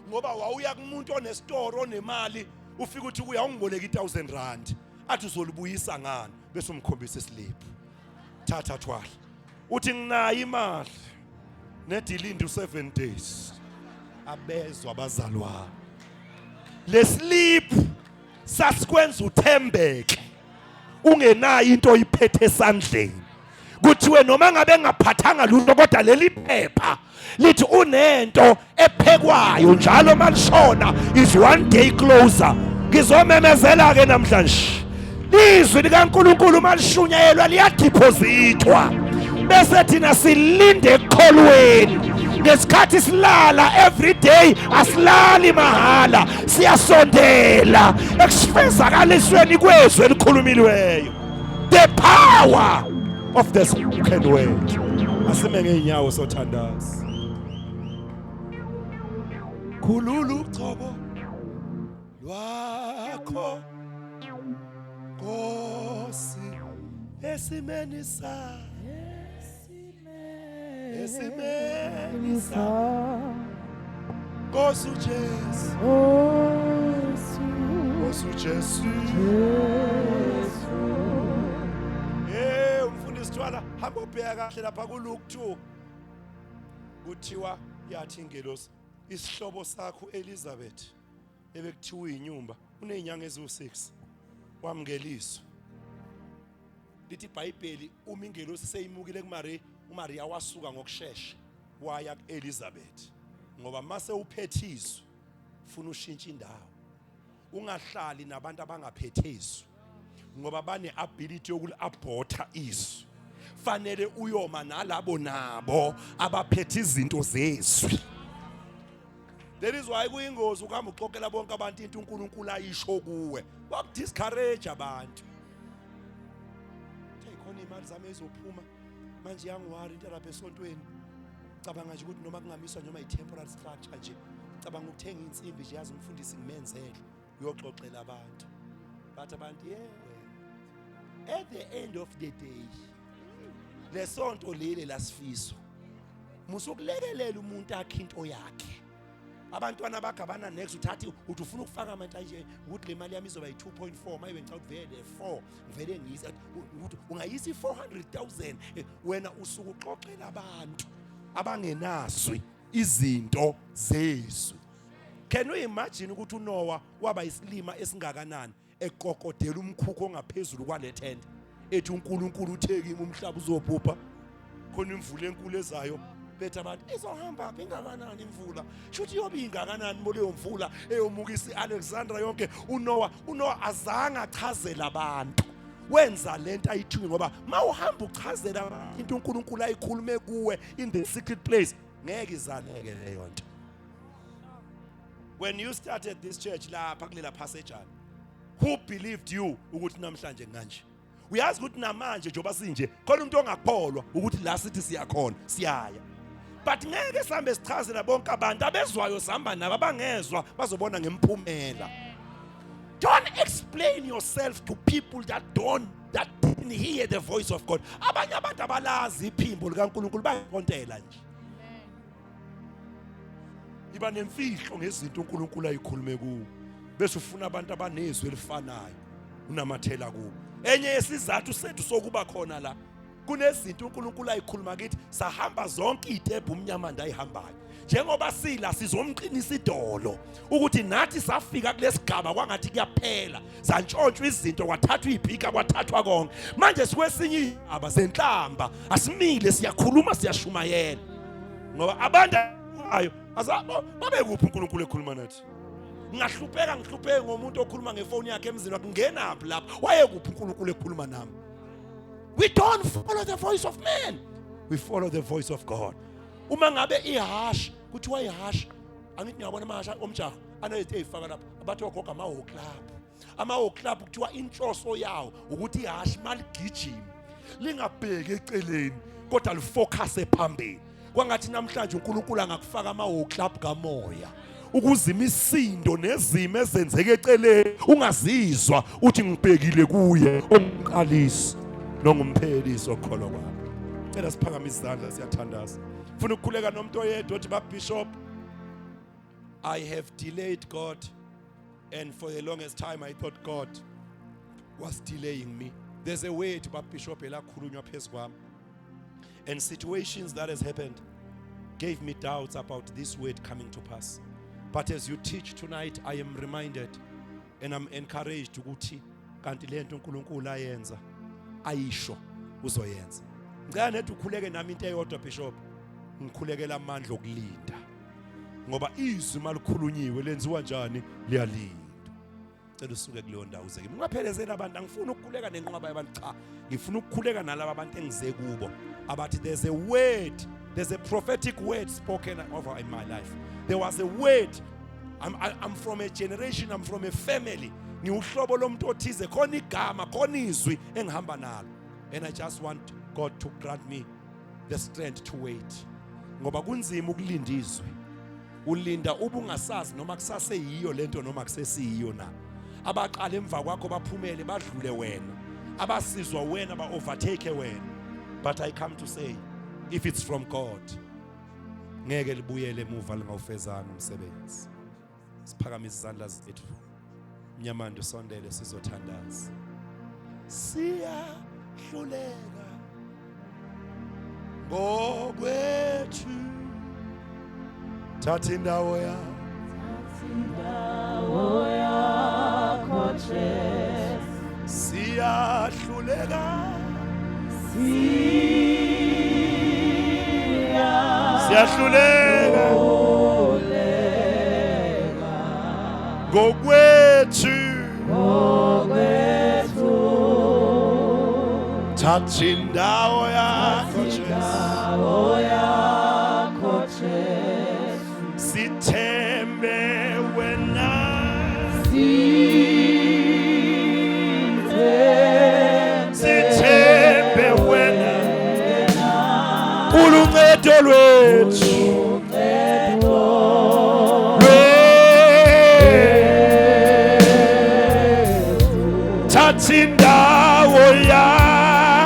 ngoba wawuya kumuntu onesitoro onemali, ufika uthi kuya, "Ungiboleka i1000 rand." Athi, "Uzolibuyisa ngani?" Bese umkhombisa islip. "Thatha, thwala." Uthi, "Nginayo imali nedilindi u7 days." Abezwa abazalwane, leslip sasikwenza uthembeke ungenayo into oyiphethe esandleni. Kuthiwe noma ngabe ngaphathanga lutho, kodwa leli phepha lithi unento ephekwayo njalo malishona is one day closer. Ngizomemezela ke namhlanje, izwi likaNkuluNkulu malishunyayelwa liyadepositwa, bese thina silinde ekukholweni. Ngesikhathi silala every day, asilali mahala, siyasondela ekufezakalisweni kwezwi elikhulumiliweyo. The power of the spoken word. Asime ngeenyawo sothandaza. Khulula ugcobo lwakho Nkosi esimeni sa esimeni sa Nkosi uJesu, Nkosi uJesu. Hey, umfundisi Thwala, hamba ubheka kahle lapha kuLuke 2. Kuthiwa yathi ingelosi, isihlobo sakho Elizabeth ebekuthiwa uyinyumba unezinyanga eziwu6 wamngeliswa. Lithi iBhayibheli uma ingelosi seyimukile kuMaria, uMaria wasuka ngokushesha waya kuElizabeth, ngoba mase uphethe izwi funa ushintshe indawo, ungahlali nabantu abangaphethe izwi, ngoba bane ability yokuli-abhotha izwi. Fanele uyoma nalabo nabo abaphethe izinto zezwi. That is why kuyingozi ukuhamba uxoxela bonke abantu into uNkulunkulu ayisho kuwe, wakudiscourage abantu. Hey, khona imali zami ezophuma manje, yangiwari into lapha esontweni. Cabanga nje ukuthi noma kungamiswa noma i-temporary structure nje, cabanga ukuthenga insimbi nje, yazi umfundisi ngimenzele. Uyoxoxela abantu, bathi abantu, yeah, at the end of the day lesonto leli lasifiso. Musukulekelela umuntu akhe into yakhe, abantwana bakhe abana next. Uthathi uthi ufuna ukufaka manje nje ukuthi le mali yami izoba yi-2.4, mayibe ngicela ukuthi vele 4 ngivele ngiyise, ukuthi ungayisa i-400,000. Wena usuke uxoxela abantu abangenazwi izinto zezwi. Can you imagine ukuthi uNoah waba isilima esingakanani, ekokodela umkhukhu ongaphezulu kwale tent, ethi uNkulunkulu uthe kimi umhlaba uzobhubha, khona imvula enkulu ezayo? Bethi abantu, izohamba phi, ingakanani imvula, shuthi iyobe ingakanani leyo mvula eyomukisa iAlexandra yonke? uNoah azange achazela abantu, wenza lento ayithunywe, ngoba mawuhamba uchazela into uNkulunkulu ayikhulume kuwe in the secret place, ngeke izaleke leyo nto. When you started this church lapha kulela passage, who believed you ukuthi namhlanje kanje? Uyazi ukuthi namanje njengoba sinje, khona umuntu ongakholwa ukuthi la sithi siyakhona siyaya, but ngeke sihambe sichazela bonke abantu. Abezwayo sihamba nabo, abangezwa bazobona ngemphumela. Don't explain yourself to people that didn't hear the voice of God. Abanye abantu abalazi iphimbo likaNkulunkulu, bayakontela nje. Iba nemfihlo ngezinto uNkulunkulu ayikhulume kuwo, bese ufuna abantu abanezwi elifanayo, unamathela kubo. Enye yesizathu sethu sokuba khona la, kunezinto uNkulunkulu ayikhuluma kithi, sahamba zonke izitebhu umnyama ndayihambayo. Njengoba sila sizomqinisa idolo ukuthi nathi safika kulesigaba kwangathi kuyaphela, zantshontshwa izinto, kwathathwa iphika, kwathathwa konke. Manje sikwesinye izigaba zenhlamba, asimile, siyakhuluma, siyashumayela, ngoba abantu ayo babe kuphi uNkulunkulu ekhuluma nathi? Ngingahlupheka, ngihlupheke ngomuntu okhuluma ngefoni yakhe emzini wakhe, ngenaphi lapho? Wayekuphi uNkulunkulu ekhuluma nami? We don't follow the voice of man, we follow the voice of God. Uma ngabe ihash, kuthiwa ihash, angithi ngiyabona amahasha omjaho anezinto ey'faka lapha, abathi ogogo ama-club, ama-club, kuthiwa inhloso yawo ukuthi ihashi maligijima lingabheki eceleni kodwa lifocuse phambili. Kwangathi namhlanje uNkulunkulu angakufaka ama-club kamoya ukuze imisindo nezimo ezenzeka eceleni ungazizwa, uthi ngibhekile kuye omqalisi nongumphelisi okukholwa kwami. Cela siphakamise izandla, siyathandaza. Funa ukukhuleka nomuntu oyedwa othi, "Bab Bishop, I have delayed God, and for the longest time I thought God was delaying me. There's a way to Bab Bishop elakhulunywa phezu kwami, and situations that has happened gave me doubts about this word coming to pass. But as you teach tonight, I am reminded and I'm encouraged ukuthi kanti lento uNkulunkulu ayenza, ayisho, uzoyenza. Ngicela nethi ukhuleke nami into eyodwa, Bishop. Ngikhulekela amandla okulinda, ngoba izwi malikhulunyiwe lenziwa njani? Liyalinda. Cela usuke kuleyo ndawo uze kimi, ungaphelezeli abantu. Angifuni ukukhuleka nenqwaba yabantu, cha, ngifuna ukukhuleka nalaba abantu engize kubo abathi there's a word, there's a prophetic word spoken over in my life. There was a word. I'm from a generation, I'm from a family, ngiwuhlobo lomuntu othize, khona igama, khona izwi engihamba nalo, and I just want God to grant me the strength to wait. Ngoba kunzima ukulinda izwi. Ulinda ubungasazi noma kusaseyiyo lento noma kusesiyiyo na. Abaqala emva kwakho baphumele badlule wena. Abasizwa wena ba overtake wena. But I come to say, if it's from God, ngeke libuyele emuva lingawufezanga umsebenzi. Siphakamise izandla zethu. Mnyamando, usondele sizothandaza. Siyahluleka ngokwethu, thatha indawo yakho. Indawo yakho Jesu. Siyahluleka. Siya Siyahluleka ngokwethu. Ngokwethu. Thatha indawo yakho Jesu. Indawo yakho Jesu. Sithembe wena. Sithembe. Sithembe wena, uluncedo lwethu. Uncedo. Lwethu. Thatha indawo yakho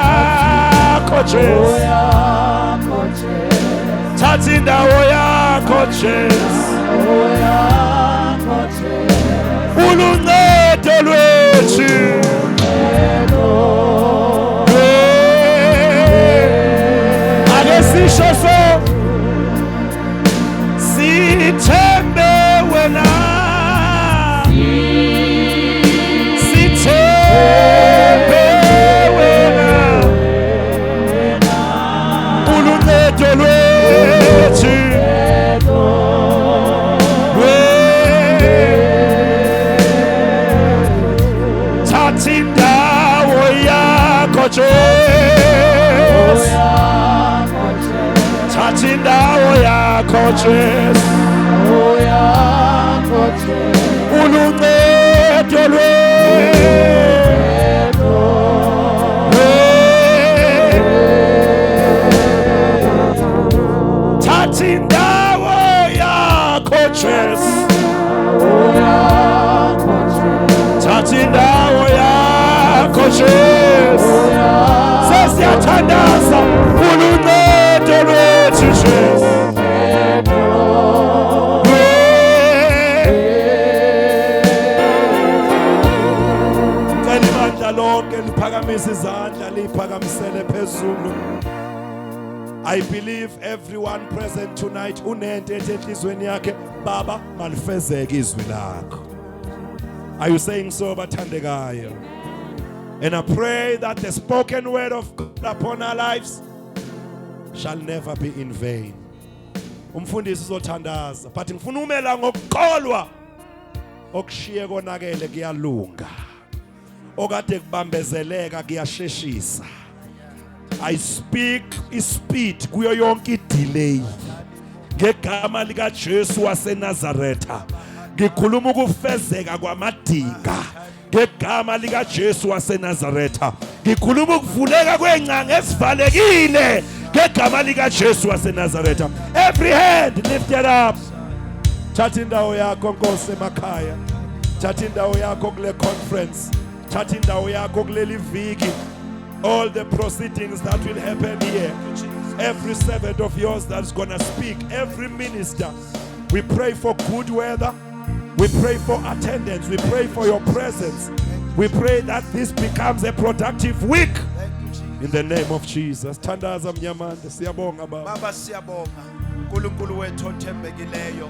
Jesu. Yakho Jesu. Thatha indawo yakho Jesu. Yakho Jesu. Uluncedo lwethu. Lwethu. Ake sisho so, sithembe wena, sithembe wena, uluncedo lwethu. Lwethu. Thatha indawo yakho Jesu. Yakho Jesu. Thatha indawo yakho Jesu. Yakho Jesu. Uluncedo lwethu. Thatha indawo yakho Jesu. Yakho Jesu. Thatha indawo yakho Jesu. Sesiyathandaza, uluncedo lwethu Jesu. Cela ibandla lonke liphakamise izandla, liphakamisele phezulu. I believe everyone present tonight unento ethi enhlizweni yakhe, "Baba, malifezeke izwi lakho." Are you saying so, bathandekayo? And I pray that the spoken word of God upon our lives shall never be in vain. Umfundisi uzothandaza, but ngifuna umela ngokukholwa, okushiye konakele kuyalunga. Okade kubambezeleka kuyasheshisa. I speak ispeed kuyo yonke idelay. Ngegama lika Jesu waseNazaretha. Ngikhuluma ukufezeka kwamadinga. Ngegama lika Jesu waseNazaretha. Ngikhuluma ukuvuleka kwengcango esivalekile. Ngegama lika Jesu waseNazaretha. Every hand lifted up. Thatha indawo yakho Nkosi emakhaya. Thatha indawo yakho kule conference. Thatha indawo yakho kuleli viki. All the proceedings that will happen here. Every servant of yours that's going to speak, every minister. We pray for good weather. We pray for attendance. We pray for your presence. We pray that this becomes a productive week. Thank you, Jesus. In the name of Jesus. Thandaza Mnyamande, siyabonga baba. Baba, siyabonga, uNkulunkulu wethu othembekileyo.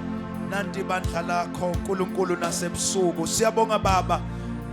Nanti ibandla lakho uNkulunkulu nasebusuku. Siyabonga Baba,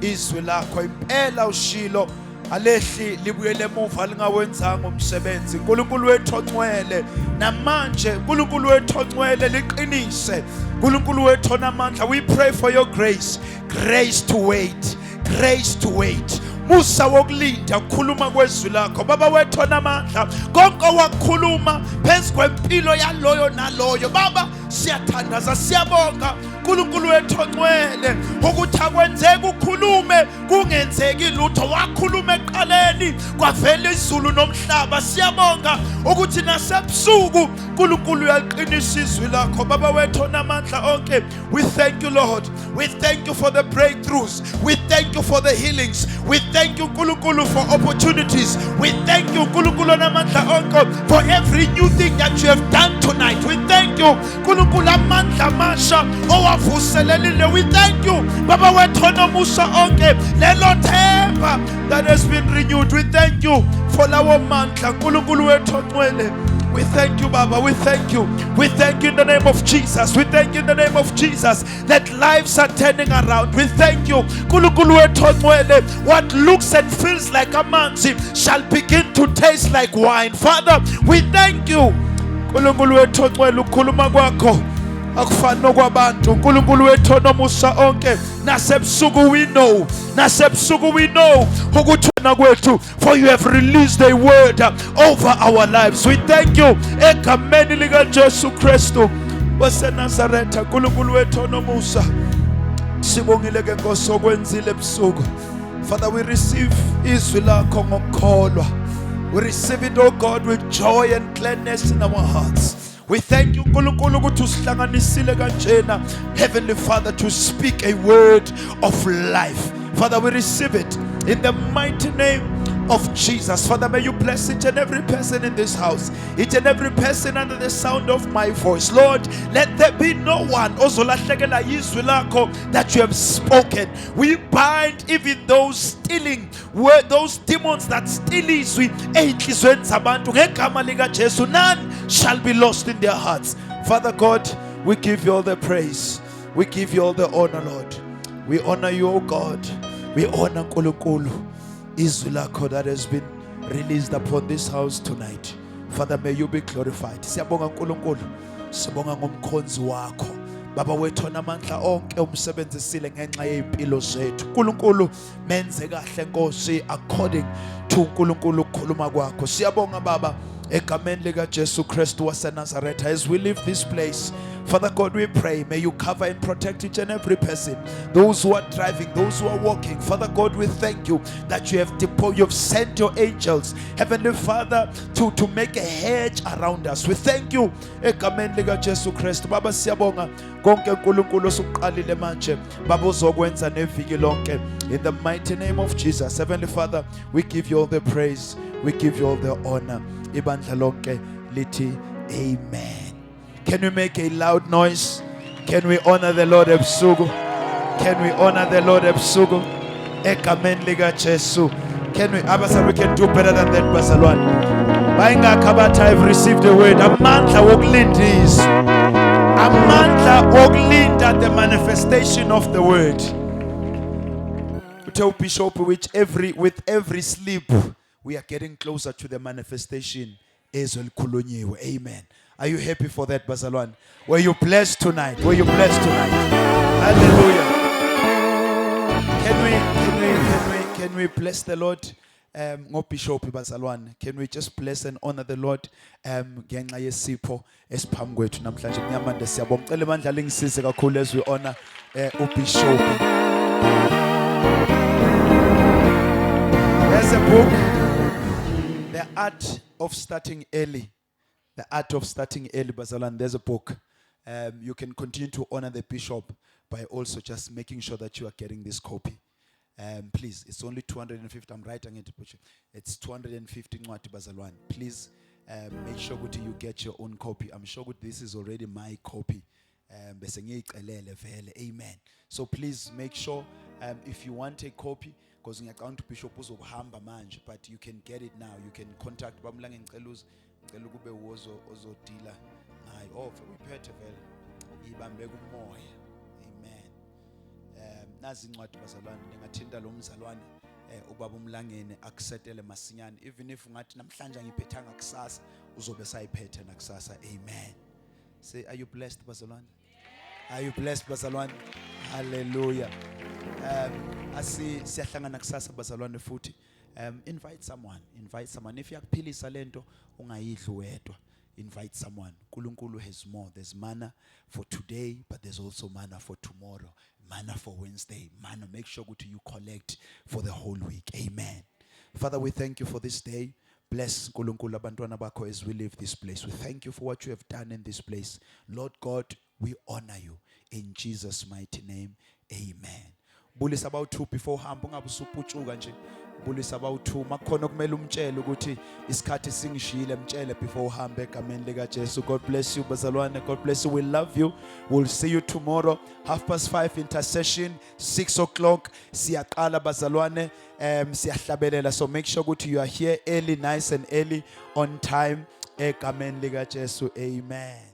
izwi lakho impela ushilo alehli libuyele emuva lingawenzanga umsebenzi. uNkulunkulu wethu ongcwele, namanje uNkulunkulu wethu ongcwele, liqinise. uNkulunkulu wethu onamandla, we pray for your grace, grace to wait, grace to wait, musa wokulinda ukukhuluma kwezwi lakho. Baba wethu onamandla, konke wakhuluma phezu kwempilo yaloyo naloyo, Baba. Siyathandaza, siyabonga uNkulunkulu wethu ongcwele ukuthi akwenzeki ukhulume kungenzeki lutho. Wakhuluma ekuqaleni kwavela izulu nomhlaba. Siyabonga ukuthi nasebusuku uNkulunkulu uyaliqinisa izwi lakho. Baba wethu onamandla onke, we thank you, Lord. We thank you for the breakthroughs. We thank you for the healings. We thank you, Nkulunkulu, for opportunities. We thank you, Nkulunkulu onamandla onke, for every new thing that you have done tonight. We thank you, Nkulunkulu, amandla amasha owavuselelile. We thank you, Baba wethu onomusa onke, lelo themba that has been renewed. We thank you for lawo mandla, Nkulunkulu wethu ongcwele. We thank you, Baba. We thank you. We thank you in the name of Jesus. We thank you in the name of Jesus that lives are turning around. We thank you. Nkulunkulu wethu ongcwele, what looks and feels like amanzi shall begin to taste like wine. Father, we thank you. Nkulunkulu wethu ongcwele, ukukhuluma kwakho akufani nokwabantu. uNkulunkulu wethu onomusa onke, nasebusuku we know, nasebusuku we know ukuthi wena kwethu, for you have released a word over our lives. We thank you egameni likaJesu Kristu waseNazaretha. uNkulunkulu wethu onomusa, sibongile ke Nkosi okwenzile ebusuku. Father, we receive izwi lakho ngokukholwa. We receive it, oh God, with joy and gladness in our hearts. We thank you, Nkulunkulu, ukuthi usihlanganisile kanjena, Heavenly Father, to speak a word of life. Father, we receive it in the mighty name of Jesus. Father, may you bless each and every person in this house, each and every person under the sound of my voice. Lord, let there be no one ozolahlekela yizwi lakho that you have spoken. We bind even those stealing, where those demons that steal izwi ey'nhliziyweni zabantu ngegama likaJesu. None shall be lost in their hearts. Father God, we give you all the praise. We give you all the honor, Lord. We honor you, O God. We honor Nkulunkulu izwi lakho that has been released upon this house tonight. Father, may you be glorified. Siyabonga Nkulunkulu. Sibonga ngomkhonzi wakho. Baba wethu onamandla onke, umsebenzisile ngenxa yezimpilo zethu. uNkulunkulu, menze kahle Nkosi, according to uNkulunkulu ukukhuluma kwakho. Siyabonga Baba egameni lika Jesu Kristu waseNazaretha. As we leave this place, Father God, we pray, may you cover and protect each and every person, those who are driving, those who are walking. Father God, we thank you that you have sent your angels, Heavenly Father, to make a hedge around us. We thank you egameni lika Jesu Kristu. Baba, siyabonga konke uNkulunkulu osuqalile manje, Baba, uzokwenza neviki lonke, in the mighty name of Jesus. Heavenly Father, we give you all the praise, we give you all the honor. Ibandla lonke lithi amen. Can we make a loud noise? Can we honor the Lord ebusuku? Can we honor the Lord ebusuku egameni lika Jesu? Can we, abasa, we can do better than that, bazalwane. Bayingakho abathi I've received the word. Amandla wokulindisa, amandla wokulinda the manifestation of the word. Uthe ubishop, which every with every sleep we are getting closer to the manifestation ezwe likhulunyiwe. Amen. Are you happy for that, bazalwane? Were you blessed tonight? Were you blessed tonight? Hallelujah. Can we bless the Lord ngobishop, bazalwane? Can we just bless and honor the Lord ngenxa yesipho esiphambi kwethu namhlanje? Mnyamande, siyabonga. Cela ibandla lingisize kakhulu as we honor ubishop. There's a book, The Art of Starting Early. The Art of Starting Early, bazalwane. There's a book. You can continue to honor the bishop by also just making sure that you are getting this copy. Please, it's only 250. I'm writing it. It's 250 incwadi, bazalwane. Please make sure that you get your own copy. I'm sure that this is already my copy. Bese ngiyicelele vele. Amen. So please make sure, if you want a copy, because ngiyacabanga ukuthi Bishop uzokuhamba manje, but you can get it now. You can contact Bamlange. Ngicela kube wozo ozodila ngayo. Oh, uyiphethe vele. Ibambe kumoya. Amen. Nazi incwadi, bazalwane. Ningathinta lo mzalwane, ubaba uMlangeni, akusetele masinyane. Even if ungathi namhlanje angiphethanga, kusasa uzobe sayiphethe nakusasa. Amen. Say, are you blessed, bazalwane? Are you blessed, bazalwane? Hallelujah. Asi siyahlangana kusasa, bazalwane, futhi. Invite someone, invite someone. If iyakuphilisa lento, ungayidli wedwa. Invite someone. uNkulunkulu has more. There's manna for today, but there's also manna for tomorrow, manna for Wednesday, manna. Make sure ukuthi you collect for the whole week. Amen. Father, we thank you for this day. Bless, Nkulunkulu, abantwana bakho as we leave this place. We thank you for what you have done in this place. Lord God, we honor you in Jesus' mighty name. Amen. Bulisa abawu-2 before uhambe, ungabe usuputshuka nje. Bulisa abawu-2, makukhona okumele umtshele ukuthi isikhathi singishiyile, mtshele before uhambe egameni likaJesu. God bless you, bazalwane. God bless you. We love you. We'll see you tomorrow, 5:30 intercession, 6 o'clock siyaqala, bazalwane. Siyahlabelela, so make sure ukuthi you are here early, nice and early, on time, egameni likaJesu. Amen.